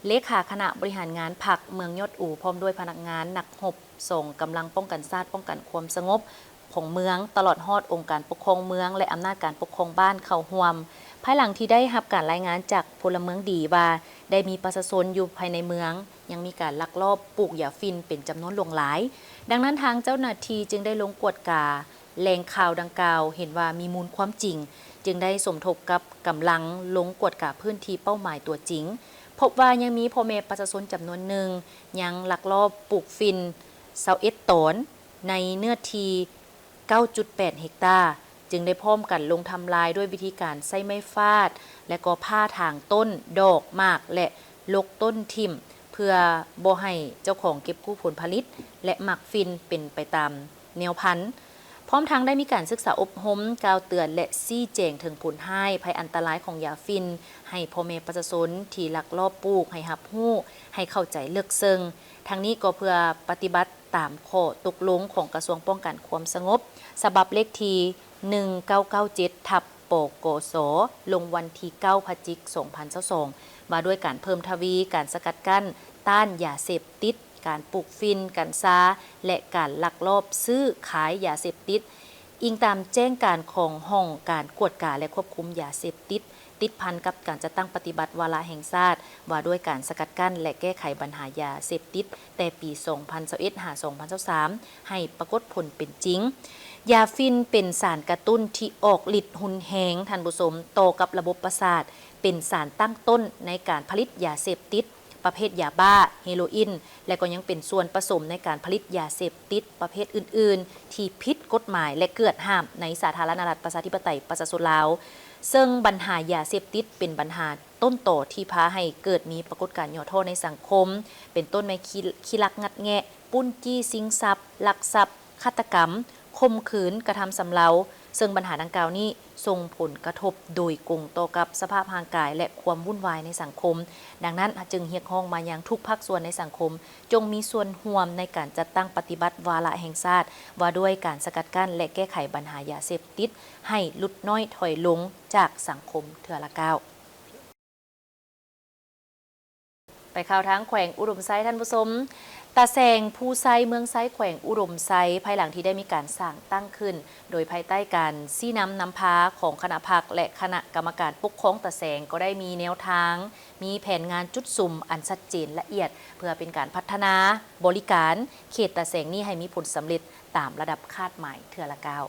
ເລຂາຄະນະບໍລິຫານງານພັກເມືອງຍອດອູ ພ້ອມດ້ວຍພະນັກງານນັກຮົບ ສອງກຳລັງປ້ອງກັນຊາດ ປ້ອງກັນຄວາມສະຫງົບຂອງເມືອງ ຕະຫຼອດຮອດອົງການປົກຄອງເມືອງ ແລະ ອຳນາດການປົກຄອງບ້ານເຂົ້າຮ່ວມ, ພາຍຫຼັງທີ່ໄດ້ຮັບການລາຍງານຈາກພົນລະເມືອງດີວ່າ ໄດ້ມີປະຊາຊົນຢູ່ພາຍໃນເມືອງ ຍັງມີການລັກລອບປູກຢາຝິ່ນເປັນຈຳນວນຫຼວງຫຼາຍ. ດັ່ງນັ້ນ ທາງເຈົ້າໜ້າທີ່ຈຶ່ງໄດ້ລົງກວດກາ ແຫຼ່ງຂ່າວດັ່ງກ່າວເຫັນວ່າມີມູນຄວາມຈິງ, ຈຶ່ງໄດ້ສົມທົບກັບກຳລັງລົງກວດກາພື້ນທີ່ເປົ້າໝາຍຕົວຈິງ, ເ ພົບວ່າຍັງມີພໍ່ແມ່ປະຊາຊົນຈຳນວນໜຶ່ງ ຍັງລັກລອບປູກຝິ່ນ ຊາວເອັດຕອນ ໃນເນື້ອທີ່ ເກົ້າຈຸດແປດເຮັກຕາ, ຈຶ່ງໄດ້ພ້ອມກັນລົງທຳລາຍດ້ວຍວິທີການໃຊ້ໄມ້ຟາດ ແລະກໍຜ່າຖາງຕົ້ນ, ດອກ, ໝາກ ແລະ ລົກຕົ້ນຖິ້ມ ເພື່ອບໍ່ໃຫ້ເຈົ້າຂອງເກັບກູ້ຜົນຜະລິດ ແລະ ໝາກຝິ່ນເປັນໄປຕາມແນວພັນ. ພ້ອມທັງໄດ້ມີການສຶກສາອົບຮົມ, ກ່າວເຕືອນ ແລະ ຊີ້ແຈງເຖິງຜົນຮ້າຍ, ໄພອັນຕະລາຍຂອງຢາຝິ່ນ ໃຫ້ພໍ່ແມ່ປະຊາຊົນທີ່ລັກລອບປູກໃຫ້ຮັບຮູ້, ໃຫ້ເຂົ້າໃຈເລິກເຊິ່ງ. ທັງນີ້ກໍເພື່ອປະຕິບັດຕາມຂໍ້ຕົກລົງຂອງກະຊວງປ້ອງກັນຄວາມສະຫງົບ ສະບັບເລກທີ ໜຶ່ງເກົ້າເກົ້າເຈັດ ທັບ ປກສ ລົງວັນທີ ເກົ້າ ພະຈິກ ສອງພັນຊາວສອງ ວ່າດ້ວຍການເພີ່ມທະວີການສະກັດກັ້ນ, ຕ້ານຢາເສບຕິດ, ການປູກຝິ່ນ, ກັນຊາ ແລະ ການລັກລອບຊື້ຂາຍຢາເສບຕິດ, ອີງຕາມແຈ້ງການຂອງຫ້ອງການກວດກາ ແລະ ຄວບຄຸມຢາເສບຕິດ ຕິດພັນກັບການຈັດຕັ້ງປະຕິບັດວາລະແຫ່ງຊາດ ວ່າດ້ວຍການສະກັດກັ້ນ ແລະ ແກ້ໄຂບັນຫາຢາເສບຕິດ ແຕ່ປີສອງພັນຊາວເອັດ ຫາ ສອງພັນຊາວສາມ ໃຫ້ປາກົດຜົນເປັນຈິງ. ຢາຝິ່ນເປັນສານກະຕຸ້ນທີ່ອອກລິດຮຸນແຮງ, ທ່ານຜູ້ຊົມ, ຕໍ່ກັບລະບົບປະສາດ, ເປັນສານຕັ້ງຕົ້ນໃນການຜະລິດຢາເສບຕິດ ປະເພດຢາບ້າ, ເຮໂຣອິນ ແລະ ກໍຍັງເປັນສ່ວນປະສົມໃນການຜະລິດຢາເສບຕິດປະເພດອື່ນໆ ທີ່ຜິດກົດໝາຍ ແລະ ເກືອດຫ້າມໃນສາທາລະນະລັດ ປະຊາທິປະໄຕ ປະຊາຊົນລາວ. ເຊິ່ງບັນຫາຢາເສບຕິດເປັນບັນຫາຕົ້ນຕໍທີ່ພາໃຫ້ເກີດມີປາກົດການຫຍໍ້ທໍ້ໃນສັງຄົມ, ເປັນຕົ້ນແມ່ນຂີ້ລັກງັດແງະ, ປຸ້ນຈີ້ຊິງຊັບ, ລັກຊັບ, ຄາດຕະກຳ, ຂົ່ມຂືນ, ກະທຳຊຳເລົາ, ເຊິ່ງບັນຫາດັ່ງກ່າວນີ້ສົ່ງຜົນກະທົບໂດຍກົງຕໍ່ກັບສະພາບຮ່າງກາຍ ແລະ ຄວາມວຸ່ນວາຍໃນສັງຄົມ. ດັ່ງນັ້ນ ຈຶ່ງຮຽກຮ້ອງມາຍັງທຸກພາກສ່ວນໃນສັງຄົມ ຈົ່ງມີສ່ວນຮ່ວມໃນການຈັດຕັ້ງປະຕິບັດວາລະແຫ່ງຊາດ ວ່າດ້ວຍການສະກັດກັ້ນ ແລະ ແກ້ໄຂບັນຫາຢາເສບຕິດ ໃຫ້ຫຼຸດນ້ອຍຖອຍລົງຈາກສັງຄົມເທື່ອລະກ້າວ. ໄປຂ່າວທາງແຂວງອຸດົມໄຊ ທ່ານຜູ້ຊົມ. ຕາແສງພູໄຊ ເມືອງໄຊ ແຂວງອຸດົມໄຊ ພາຍຫຼັງທີ່ໄດ້ມີການສ້າງຕັ້ງຂຶ້ນ ໂດຍພາຍໃຕ້ການຊີ້ນຳນຳພາຂອງຄະນະພັກ ແລະ ຄະນະກຳມະການປົກຄອງຕາແສງ ກໍໄດ້ມີແນວທາງ, ມີແຜນງານຈຸດສຸມອັນຊັດເຈນລະອຽດ ເພື່ອເປັນການພັດທະນາບໍລິການເຂດຕາແສງນີ້ໃຫ້ມີຜົນສຳເລັດຕາມລະດັບຄາດໝາຍເທື່ອລະກ້າວ.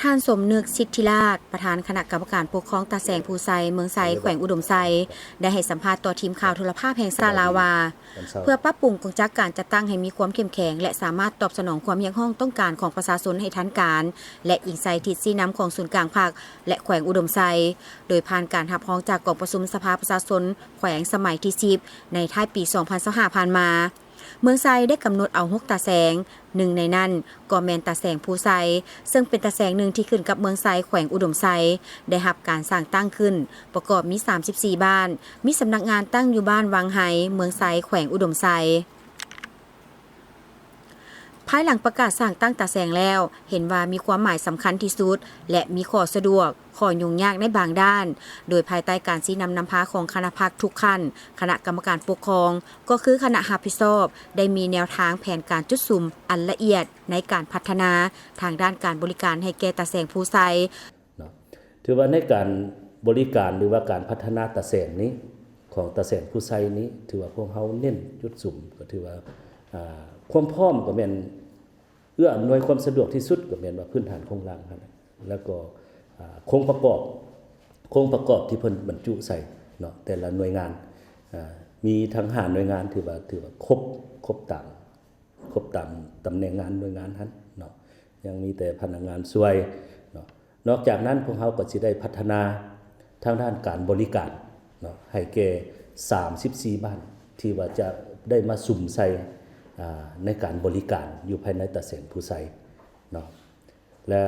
ທ່ານ ສົມນຶກ ສິດທິລາດ ປະທານຄະນະກຳມະການປົກຄອງຕາແສງພູໄຊ ເມືອງໄຊ ແຂວງອຸດົມໄຊ ໄດ້ໃຫ້ສຳພາດຕໍ່ທີມຂ່າວໂທລະພາບແຫ່ງຊາດລາວວ່າ ເພື່ອປັບປຸງກົງຈັກການຈັດຕັ້ງໃຫ້ມີຄວາມເຂັ້ມແຂງ ແລະ ສາມາດຕອບສະໜອງຄວາມຮຽກຮ້ອງຕ້ອງການຂອງປະຊາຊົນໃຫ້ທັນການ ແລະ ອີງໃສ່ທິດຊີ້ນຳຂອງສູນກາງພັກ ແລະ ແຂວງອຸດົມໄຊ ໂດຍຜ່ານການຮັບຮອງຈາກກອງປະຊຸມສະພາປະຊາຊົນແຂວງສະໄໝທີສິບ ໃນທ້າຍປີສອງພັນຊາວຫ້າຜ່ານມາ. ເມືອງໄຊໄດ້ກຳນົດເອົາຫົກຕາແສງ, ໜຶ່ງໃນນັ້ນກໍແມ່ນຕາແສງພູໄຊ, ເຊິ່ງເປັນຕາແສງໜຶ່ງທີ່ຂຶ້ນກັບເມືອງໄຊ ແຂວງອຸດົມໄຊ, ໄດ້ຮັບການສ້າງຕັ້ງຂຶ້ນ ປະກອບມີສາມສິບສີ່ບ້ານ, ມີສຳນັກງານຕັ້ງຢູ່ບ້ານວັງໄຮ, ເມືອງໄຊ ແຂວງອຸດົມໄຊ. ພາຍຫຼັງປະກາດສ້າງຕັ້ງຕາແສງແລ້ວ, ເຫັນວ່າມີຄວາມໝາຍສຳຄັນທີ່ສຸດ ແລະ ມີຂໍ້ສະດວກ, ຂໍ້ຫຍຸ້ງຍາກໃນບາງດ້ານ, ໂດຍພາຍໃຕ້ການຊີ້ນຳນຳພາຂອງຄະນະພັກທຸກຂັ້ນ, ຄະນະກຳມະການປົກຄອງ, ກໍຄືຄະນະຮັບຜິດຊອບ ໄດ້ມີແນວທາງແຜນການຈຸດສຸມອັນລະອຽດໃນການພັດທະນາທາງດ້ານການບໍລິການໃຫ້ແກ່ຕາແສງພູໄຊ. ເນາະ ຖືວ່າໃນການບໍລິການ ຫຼືວ່າການພັດທະນາຕາແສງນີ້ ຂອງຕາແສງພູໄຊນີ້ ຖືວ່າພວກເຮົາເນັ້ນຈຸດສຸມ ກໍຖືວ່າ ອ່າ ຄວາມພ້ອມກໍແມ່ນເອື້ອອຳນວຍຄວາມສະດວກທີ່ສຸດ ກໍແມ່ນວ່າພື້ນຖານໂຄງລ່າງຫັ້ນແຫຼະ ແລ້ວກໍ ອ່າ ໂຄງປະກອບ ໂຄງປະກອບທີ່ເພິ່ນບັນຈຸໃສ່ເນາະ ແຕ່ລະໜ່ວຍງານ ອ່າ ມີທັງຫ້າໜ່ວຍງານ ຖືວ່າ ຖືວ່າຄົບ ຄົບຕາມ ຄົບຕາມຕຳແໜ່ງງານໜ່ວຍງານຫັ້ນເນາະ ຍັງມີແຕ່ພະນັກງານຊ່ວຍເນາະ. ນອກຈາກນັ້ນ ພວກເຮົາກໍຊິໄດ້ພັດທະນາທາງດ້ານການບໍລິການເນາະ ໃຫ້ແກ່ສາມສິບສີ່ບ້ານ ທີ່ວ່າຈະໄດ້ມາສຸມໃສ່ ອ່າ ໃນການບໍລິການຢູ່ພາຍໃນຕາແສງພູໄຊເນາະ ແລະ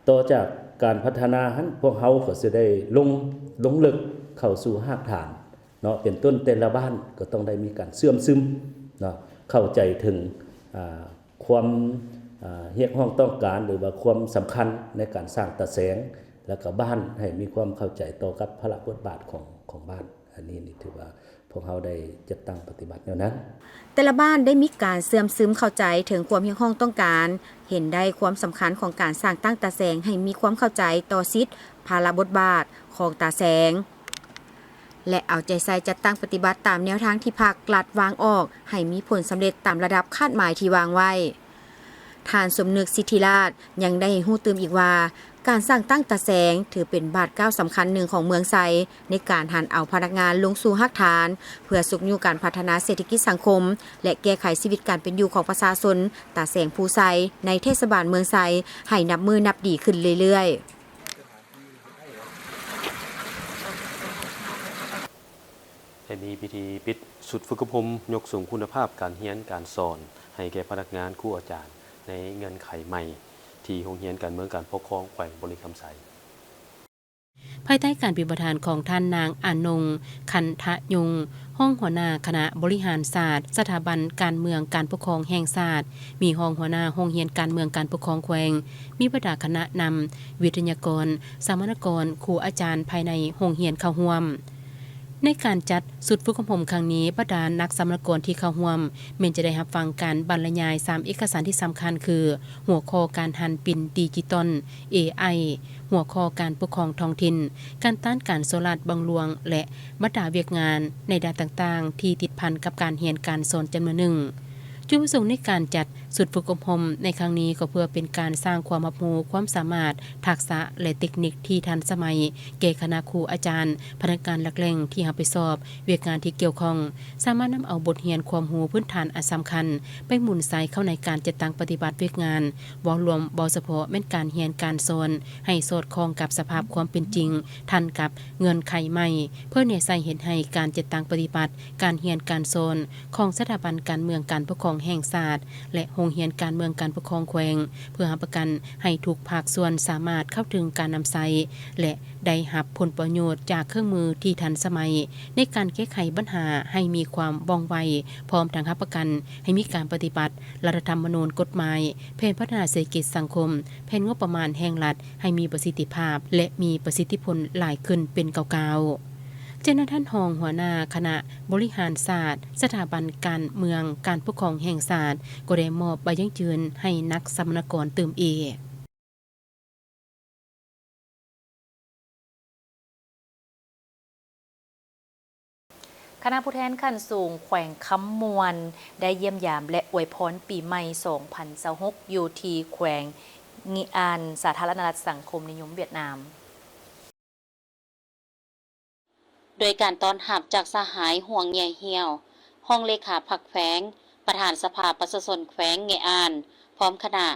ຕໍ່ຈາກການພັດທະນາຫັ້ນ ພວກເຮົາກໍຊິໄດ້ລົງ ລົງເລິກເຂົ້າສູ່ຮາກຖານເນາະ ເປັນຕົ້ນແຕ່ລະບ້ານກໍຕ້ອງໄດ້ມີການເຊື່ອມຊຶມເນາະ ເຂົ້າໃຈເຖິງ ອ່າ ຄວາມ ອ່າ ຮຽກຮ້ອງຕ້ອງການ ຫຼືວ່າຄວາມສຳຄັນໃນການສ້າງຕາແສງ ແລ້ວກໍບ້ານໃຫ້ມີຄວາມເຂົ້າໃຈຕໍ່ກັບພາລະບົດບາດຂອງ ຂອງບ້ານ. ອັນນີ້ນີ້ຖືວ່າພວກເຮົາໄດ້ຈັດຕັ້ງປະຕິບັດແນວນັ້ນ. ແຕ່ລະບ້ານໄດ້ມີການເຊື່ອມຊຶມເຂົ້າໃຈເຖິງຄວາມຮຽກຮ້ອງຕ້ອງການ, ເຫັນໄດ້ຄວາມສຳຄັນຂອງການສ້າງຕັ້ງຕາແສງໃຫ້ມີຄວາມເຂົ້າໃຈຕໍ່ສິດ, ພາລະບົດບາດຂອງຕາແສງ ແລະ ເອົາໃຈໃສ່ຈັດຕັ້ງປະຕິບັດຕາມແນວທາງທີ່ພັກລັດວາງອອກໃຫ້ມີຜົນສຳເລັດຕາມລະດັບຄາດໝາຍທີ່ວາງໄວ້. ທ່ານ ສົມນຶກ ສິດທິລາດ ຍັງໄດ້ໃຫ້ຮູ້ຕື່ມອີກວ່າ, ການສ້າງຕັ້ງຕາແສງ ຖືເປັນບາດກ້າວສຳຄັນໜຶ່ງຂອງເມືອງໄຊ ໃນການຫັນເອົາພະນັກງານລົງສູ່ຮາກຖານ ເພື່ອຊຸກຍູ້ການພັດທະນາເສດຖະກິດສັງຄົມ ແລະ ແກ້ໄຂຊີວິດການເປັນຢູ່ຂອງປະຊາຊົນຕາແສງພູໄຊ ໃນເທດສະບານເມືອງໄຊ ໃຫ້ນັບມື້ນັບດີຂຶ້ນເລື້ອຍໆ. ໄດ້ມີພິທີປິດຊຸດຝຶກອົບຮົມຍົກສູງຄຸນນະພາບການຮຽນການສອນໃຫ້ແກ່ພະນັກງານຄູອາຈານໃນເງື່ອນໄຂໃໝ່ ທີ່ໂຮງຮຽນການເມືອງການປົກຄອງແຂວງບໍລິຄຳໄຊ. ພາຍໃຕ້ການເປັນປະທານຂອງທ່ານນາງ ອານົງ ຄັນທະຍົງ ຮອງຫົວໜ້າຄະນະບໍລິຫານສາດ ສະຖາບັນການເມືອງການປົກຄອງແຫ່ງຊາດ, ມີຮອງຫົວໜ້າໂຮງຮຽນການເມືອງການປົກຄອງແຂວງ, ມີບັນດາຄະນະນຳ, ວິທະຍາກອນ, ສຳມະນາກອນ, ຄູອາຈານພາຍໃນໂຮງຮຽນເຂົ້າຮ່ວມ. ໃນການຈັດຊຸດຝຶກອົບຮົມຄັ້ງນີ້, ບັນດານັກສຳມະນາກອນທີ່ເຂົ້າຮ່ວມ ແມ່ນຈະໄດ້ຮັບຟັງການບັນລະຍາຍສາມເອກະສານທີ່ສຳຄັນຄື ຫົວຂໍ້ການຫັນປິ່ນດິຈິຕອນ, ເອໄອ, ຫົວຂໍ້ການປົກຄອງທ້ອງຖິ່ນ, ການຕ້ານການສໍ້ລາດບັງຫຼວງ ແລະ ບັນດາວຽກງານໃນດ້ານຕ່າງໆ ທີ່ຕິດພັນກັບການຮຽນການສອນຈຳນວນໜຶ່ງ. ຈຸດປະສົງໃນການຈັດຊຸດຝຶກອົບຮົມໃນຄັ້ງນີ້ ກໍເພື່ອເປັນການສ້າງຄວາມຮັບຮູ້, ຄວາມສາມາດ, ທັກສະ ແລະ ເຕັກນິກທີ່ທັນສະໄໝ ແກ່ຄະນະຄູອາຈານ, ພະນັກງານຫຼັກແຫຼ່ງທີ່ຮັບຜິດຊອບວຽກງານທີ່ກ່ຽວຂ້ອງ, ສາມາດນຳເອົາບົດຮຽນຄວາມຮູ້ພື້ນຖານອັນສຳຄັນໄປໝູນໃສ່ເຂົ້າໃນການຈັດຕັ້ງປະຕິບັດວຽກງານ ເວົ້າລວມ, ເວົ້າສະເພາະແມ່ນການຮຽນການສອນໃຫ້ສອດຄ່ອງກັບສະພາບຄວາມເປັນຈິງ, ທັນກັບເງື່ອນໄຂໃໝ່, ເພື່ອແນໃສ່ເຮັດໃຫ້ການຈັດຕັ້ງປະຕິບັດການຮຽນການສອນຂອງສະຖາບັນການເມືອງການປົກຄອງແຫ່ງຊາດ ແລະ ໂຮງຮຽນການເມືອງການປົກຄອງແຂວງ ເພື່ອຮັບປະກັນໃຫ້ທຸກພາກສ່ວນສາມາດເຂົ້າເຖິງການນຳໃຊ້ ແລະ ໄດ້ຮັບຜົນປະໂຫຍດຈາກເຄື່ອງມືທີ່ທັນສະໄໝ ໃນການແກ້ໄຂບັນຫາໃຫ້ມີຄວາມວ່ອງໄວ, ພ້ອມທັງຮັບປະກັນໃຫ້ມີການປະຕິບັດລັດຖະທຳມະນູນ, ກົດໝາຍ, ແຜນພັດທະນາເສດຖະກິດສັງຄົມ, ແຜນງົບປະມານແຫ່ງລັດໃຫ້ມີປະສິດທິພາບ ແລະ ມີປະສິດທິຜົນຫຼາຍຂຶ້ນເປັນກ້າວໆ. ຈາກນັ້ນ, ທ່ານຮອງຫົວໜ້າຄະນະບໍລິຫານສາດ ສະຖາບັນການເມືອງການປົກຄອງແຫ່ງຊາດ ກໍໄດ້ມອບໃບຢັ້ງຢືນໃຫ້ນັກສຳມະນາກອນຕື່ມອີກ. ຄະນະຜູ້ແທນຂັ້ນສູງແຂວງຄຳມ່ວນ ໄດ້ຢ້ຽມຢາມ ແລະ ອວຍພອນປີໃໝ່ສອງພັນຊາວຫົກ ຢູ່ທີ່ແຂວງເງອານ ສາທາລະນະລັດສັງຄົມນິຍົມຫວຽດນາມ. ໂດຍການຕ້ອນຮັບຈາກສະຫາຍ ຮ່ວງ ເຫຍ ຫ່ຽວ ຮອງເລຂາພັກແຂວງ, ປະທານສະພາປະຊາຊົນແຂວງເງອານ ພ້ອມຄະນະ,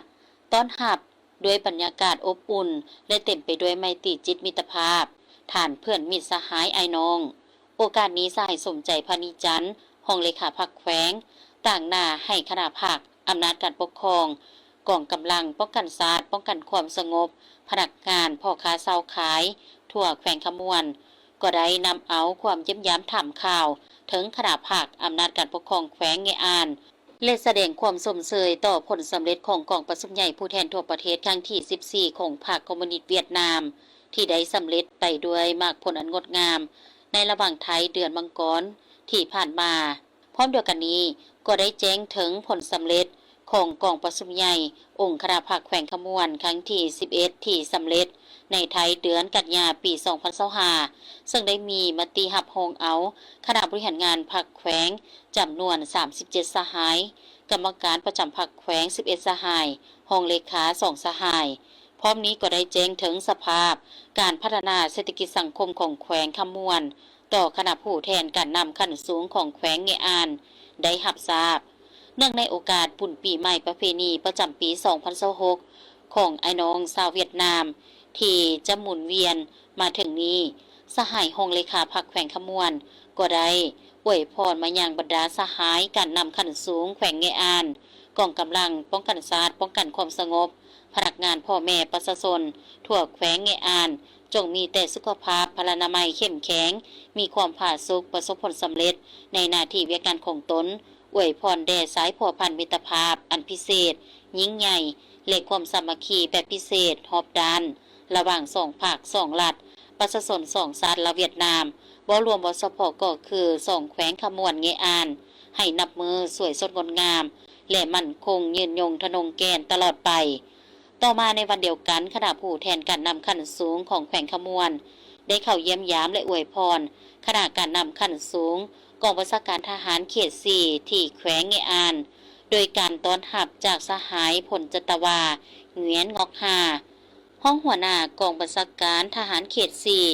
ຕ້ອນຮັບດ້ວຍບັນຍາກາດອົບອຸ່ນ ແລະ ເຕັມໄປດ້ວຍໄມຕີຈິດມິດຕະພາບ, ທ່ານເພື່ອນມິດສະຫາຍອ້າຍນ້ອງ. ໂອກາດນີ້ ສະຫາຍ ສົມໃຈ ພານີຈັນ ຮອງເລຂາພັກແຂວງ ຕາງໜ້າໃຫ້ຄະນະພັກ, ອຳນາດການປົກຄອງ, ກອງກຳລັງປ້ອງກັນຊາດ, ປ້ອງກັນຄວາມສະຫງົບ, ພະນັກງານ, ພໍ່ຄ້າຊາວຂາຍ ທົ່ວແຂວງຄຳມ່ວນ ກໍໄດ້ນຳເອົາຄວາມຢ້ຽມຢາມຖາມຂ່າວເຖິງຄະນະພັກ, ອຳນາດການປົກຄອງແຂວງເງອານ ແລະ ສະແດງຄວາມຊົມເຊີຍຕໍ່ຜົນສຳເລັດຂອງກອງປະຊຸມໃຫຍ່ຜູ້ແທນທົ່ວປະເທດຄັ້ງທີສິບສີ່ ຂອງພັກຄອມມູນິດຫວຽດນາມ ທີ່ໄດ້ສຳເລັດໄປດ້ວຍໝາກຜົນອັນງົດງາມໃນລະຫວ່າງທ້າຍເດືອນມັງກອນທີ່ຜ່ານມາ. ພ້ອມດຽວກັນນີ້ ກໍໄດ້ແຈ້ງເຖິງຜົນສຳເລັດຂອງກອງປະຊຸມໃຫຍ່ອົງຄະນະພັກແຂວງຄຳມ່ວນຄັ້ງທີສິບເອັດ ທີ່ສຳເລັດໃນທ້າຍເດືອນກັນຍາປີສອງພັນຊາວຫ້າ ເຊິ່ງໄດ້ມີມະຕິຮັບຮອງເອົາຄະນະບໍລິຫານງານພັກແຂວງຈຳນວນສາມສິບເຈັດສະຫາຍ, ກຳມະການປະຈຳພັກແຂວງສິບເອັດສະຫາຍ, ຮອງເລຂາສອງສະຫາຍ. ພ້ອມນີ້ກໍໄດ້ແຈ້ງເຖິງສະພາບການພັດທະນາເສດຖະກິດສັງຄົມຂອງແຂວງຄຳມ່ວນ ຕໍ່ຄະນະຜູ້ແທນການນຳຂັ້ນສູງຂອງແຂວງເງອານໄດ້ຮັບຊາບ. ເນື່ອງໃນໂອກາດບຸນປີໃໝ່ປະເພນີປະຈຳປີສອງພັນຊາວຫົກ ຂອງອ້າຍນ້ອງຊາວຫວຽດນາມທີ່ຈະໝູນວຽນມາເຖິງນີ້, ສະຫາຍຮອງເລຂາພັກແຂວງຄຳມ່ວນ ກໍໄດ້ອວຍພອນມາຍັງບັນດາສະຫາຍການນຳຂັ້ນສູງແຂວງເງອານ, ກອງກຳລັງປ້ອງກັນຊາດ, ປ້ອງກັນຄວາມສະຫງົບ, ພະນັກງານ, ພໍ່ແມ່, ປະຊາຊົນທົ່ວແຂວງເງອານ ຈົ່ງມີແຕ່ສຸຂະພາບພະລານາໄມເຂັ້ມແຂງ, ມີຄວາມຜາສຸກ, ປະສົບຜົນສຳເລັດໃນໜ້າທີ່ວຽກງານຂອງຕົນ, ອວຍພອນແດ່ສາຍພົວພັນມິດຕະພາບອັນພິເສດ, ຍິ່ງໃຫຍ່ ແລະ ຄວາມສາມັກຄີແບບພິເສດຮອບດ້ານ ລະຫວ່າງສອງພັກ, ສອງລັດ, ປະຊາຊົນສອງຊາດລາວຫວຽດນາມ, ເວົ້າລວມ, ເວົ້າສະເພາະກໍຄືສອງແຂວງຄຳມ່ວນ, ເງອານ ໃຫ້ນັບມື້ສວຍສົດງົດງາມ ແລະ ໝັ້ນຄົງຍືນຍົງທະນົງແກ່ນຕະຫຼອດໄປ. ຕໍ່ມາໃນວັນດຽວກັນ, ຄະນະຜູ້ແທນການນຳຂັ້ນສູງຂອງແຂວງຄຳມ່ວນ ໄດ້ເຂົ້າຢ້ຽມຢາມ ແລະ ອວຍພອນຄະນະການນຳຂັ້ນສູງກອງບັນຊາການທະຫານເຂດສີ່ ທີ່ແຂວງເງອານ ໂດຍການຕ້ອນຮັບຈາກສະຫາຍ ພົນຈັດຕະວາ ຫງວຽນ ງອກຫ້າ ຮອງຫົວໜ້າກອງບັນຊາການທະຫານເຂດສີ່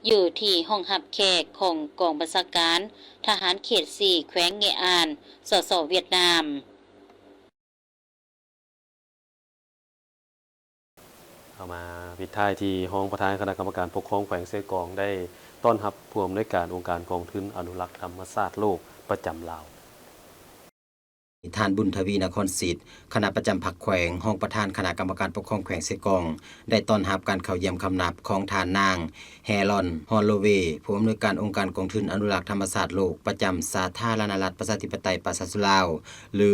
ຢູ່ທີ່ຫ້ອງຮັບແຂກຂອງກອງບັນຊາການທະຫານເຂດສີ່ ແຂວງເງອານ ສສ ຫວຽດນາມ. ເອົາມາປິດທ້າຍທີ່ຮອງປະທານຄະນະກຳມະການປົກຄອງແຂວງເຊກອງ ໄດ້ຕ້ອນຮັບຜູ້ອຳນວຍການອົງການກອງທຶນອະນຸລັກທຳມະຊາດໂລກປະຈຳລາວ. ທ່ານ ບຸນທະວີ ນະຄອນສິດ ຄະນະປະຈຳພັກແຂວງ, ຮອງປະທານຄະນະກຳມະການປົກຄອງແຂວງເຊກອງ ໄດ້ຕ້ອນຮັບການເຂົ້າຢ້ຽມຄຳນັບຂອງທ່ານນາງ ແຮລອນ ຮອນໂລເວ ຜູ້ອຳນວຍການອົງການກອງທຶນອະນຸລັກທຳມະຊາດໂລກປະຈຳສາທາລະນະລັດປະຊາທິປະໄຕປະຊາຊົນລາວ ຫຼື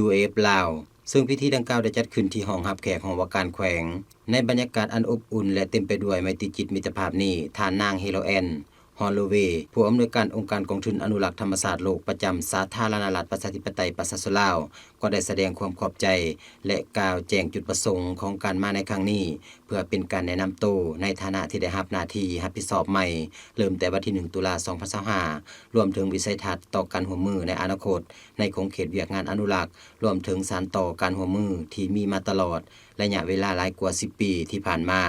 WF ລາວ ເຊິ່ງພິທີດັ່ງກ່າວໄດ້ຈັດຂຶ້ນທີ່ຫ້ອງຮັບແຂກຫ້ອງວ່າການແຂວງ. ໃນບັນຍາກາດອັນອົບອຸ່ນ ແລະ ເຕັມໄປດ້ວຍໄມຕີຈິດມິດຕະພາບນີ້, ທ່ານນາງ ເຮໂລແອນ ຮອນໂລເວ ຜູ້ອຳນວຍການອົງການກອງທຶນອະນຸລັກທຳມະຊາດໂລກປະຈຳສາທາລະນະລັດປະຊາທິປະໄຕປະຊາຊົນລາວ ກໍໄດ້ສະແດງຄວາມຂອບໃຈ ແລະ ກ່າວແຈ້ງຈຸດປະສົງຂອງການມາໃນຄັ້ງນີ້ ເພື່ອເປັນການແນະນຳໂຕໃນຖານະທີ່ໄດ້ຮັບໜ້າທີ່ຮັບຜິດຊອບໃໝ່ ເລີ່ມແຕ່ວັນທີໜຶ່ງ ຕຸລາ ສອງພັນຊາວຫ້າ ລວມເຖິງວິໄສທັດຕໍ່ການຮ່ວມມືໃນອະນາຄົດ ໃນຂົງເຂດວຽກງານອະນຸລັກ, ລວມເຖິງສານຕໍ່ການຮ່ວມມືທີ່ມີມາຕະຫຼອດໄລຍະເວລາຫຼາຍກວ່າສິບປີທີ່ຜ່ານມາ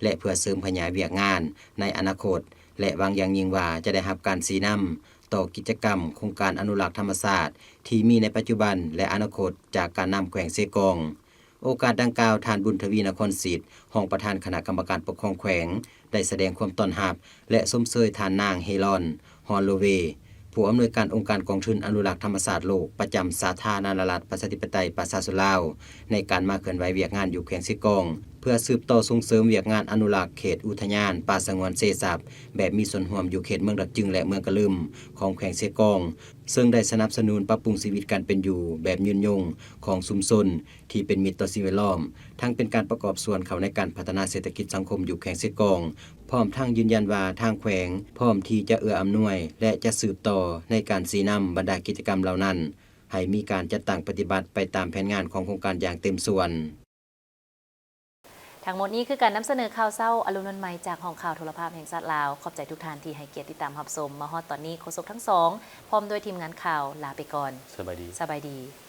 ແລະ ເພື່ອເສີມຂະຫຍາຍວຽກງານໃນອະນາຄົດ ແລະ ຫວັງຢ່າງຍິ່ງວ່າຈະໄດ້ຮັບການຊີ້ນຳຕໍ່ກິດຈະກຳໂຄງການອະນຸລັກທຳມະຊາດທີ່ມີໃນປັດຈຸບັນ ແລະ ອະນາຄົດຈາກການນຳແຂວງເຊກອງ. ໂອກາດດັ່ງກ່າວ, ທ່ານ ບຸນທະວີ ນະຄອນສິດ ຮອງປະທານຄະນະກຳມະການປົກຄອງແຂວງ ໄດ້ສະແດງຄວາມຕ້ອນຮັບ ແລະ ຊົມເຊີຍທ່ານນາງ ເຮລອນ ຮອນໂລເວ ຜູ້ອຳນວຍການອົງການກອງທຶນອະນຸລັກທຳມະຊາດໂລກປະຈຳສາທາລະນະລັດປະຊາທິປະໄຕປະຊາຊົນລາວ ໃນການມາເຄື່ອນໄຫວວຽກງານຢູ່ແຂວງເຊກອງ ເພື່ອສືບຕໍ່ສົ່ງເສີມວຽກງານອະນຸລັກເຂດອຸທະຍານປ່າສະຫງວນເຊຊັບ ແບບມີສ່ວນຮ່ວມຢູ່ເຂດເມືອງດາກຈຶງ ແລະ ເມືອງກະລຶມ ຂອງແຂວງເຊກອງ, ເຊິ່ງໄດ້ສະໜັບສະໜູນປັບປຸງຊີວິດການເປັນຢູ່ແບບຍືນຍົງຂອງຊຸມຊົນ ທີ່ເປັນມິດຕໍ່ສິ່ງແວດລ້ອມ, ທັງເປັນການປະກອບສ່ວນເຂົ້າໃນການພັດທະນາເສດຖະກິດສັງຄົມຢູ່ແຂວງເຊກອງ, ພ້ອມທັງຢືນຢັນວ່າທາງແຂວງພ້ອມທີ່ຈະເອື້ອອຳນວຍ ແລະ ຈະສືບຕໍ່ໃນການຊີ້ນຳບັນດາກິດຈະກຳເຫຼົ່ານັ້ນ ໃຫ້ມີການຈັດຕັ້ງປະຕິບັດໄປຕາມແຜນງານຂອງໂຄງການຢ່າງເຕັມສ່ວນ. ທັງໝົດນີ້ຄືການນຳສະເໜີຂ່າວເຊົ້າອະລຸນວັນໃໝ່ຈາກຫ້ອງຂ່າວໂທລະພາບແຫ່ງຊາດລາວ. ຂອບໃຈທຸກທ່ານທີ່ໃຫ້ກຽດຕິດຕາມຮັບຊົມ. ມາຮອດຕອນນີ້ ໂຄສົກທັງສອງ ພ້ອມດ້ວຍທີມງານຂ່າວ ລາໄປກ່ອນ. ສະບາຍດີ. ສະບາຍດີ.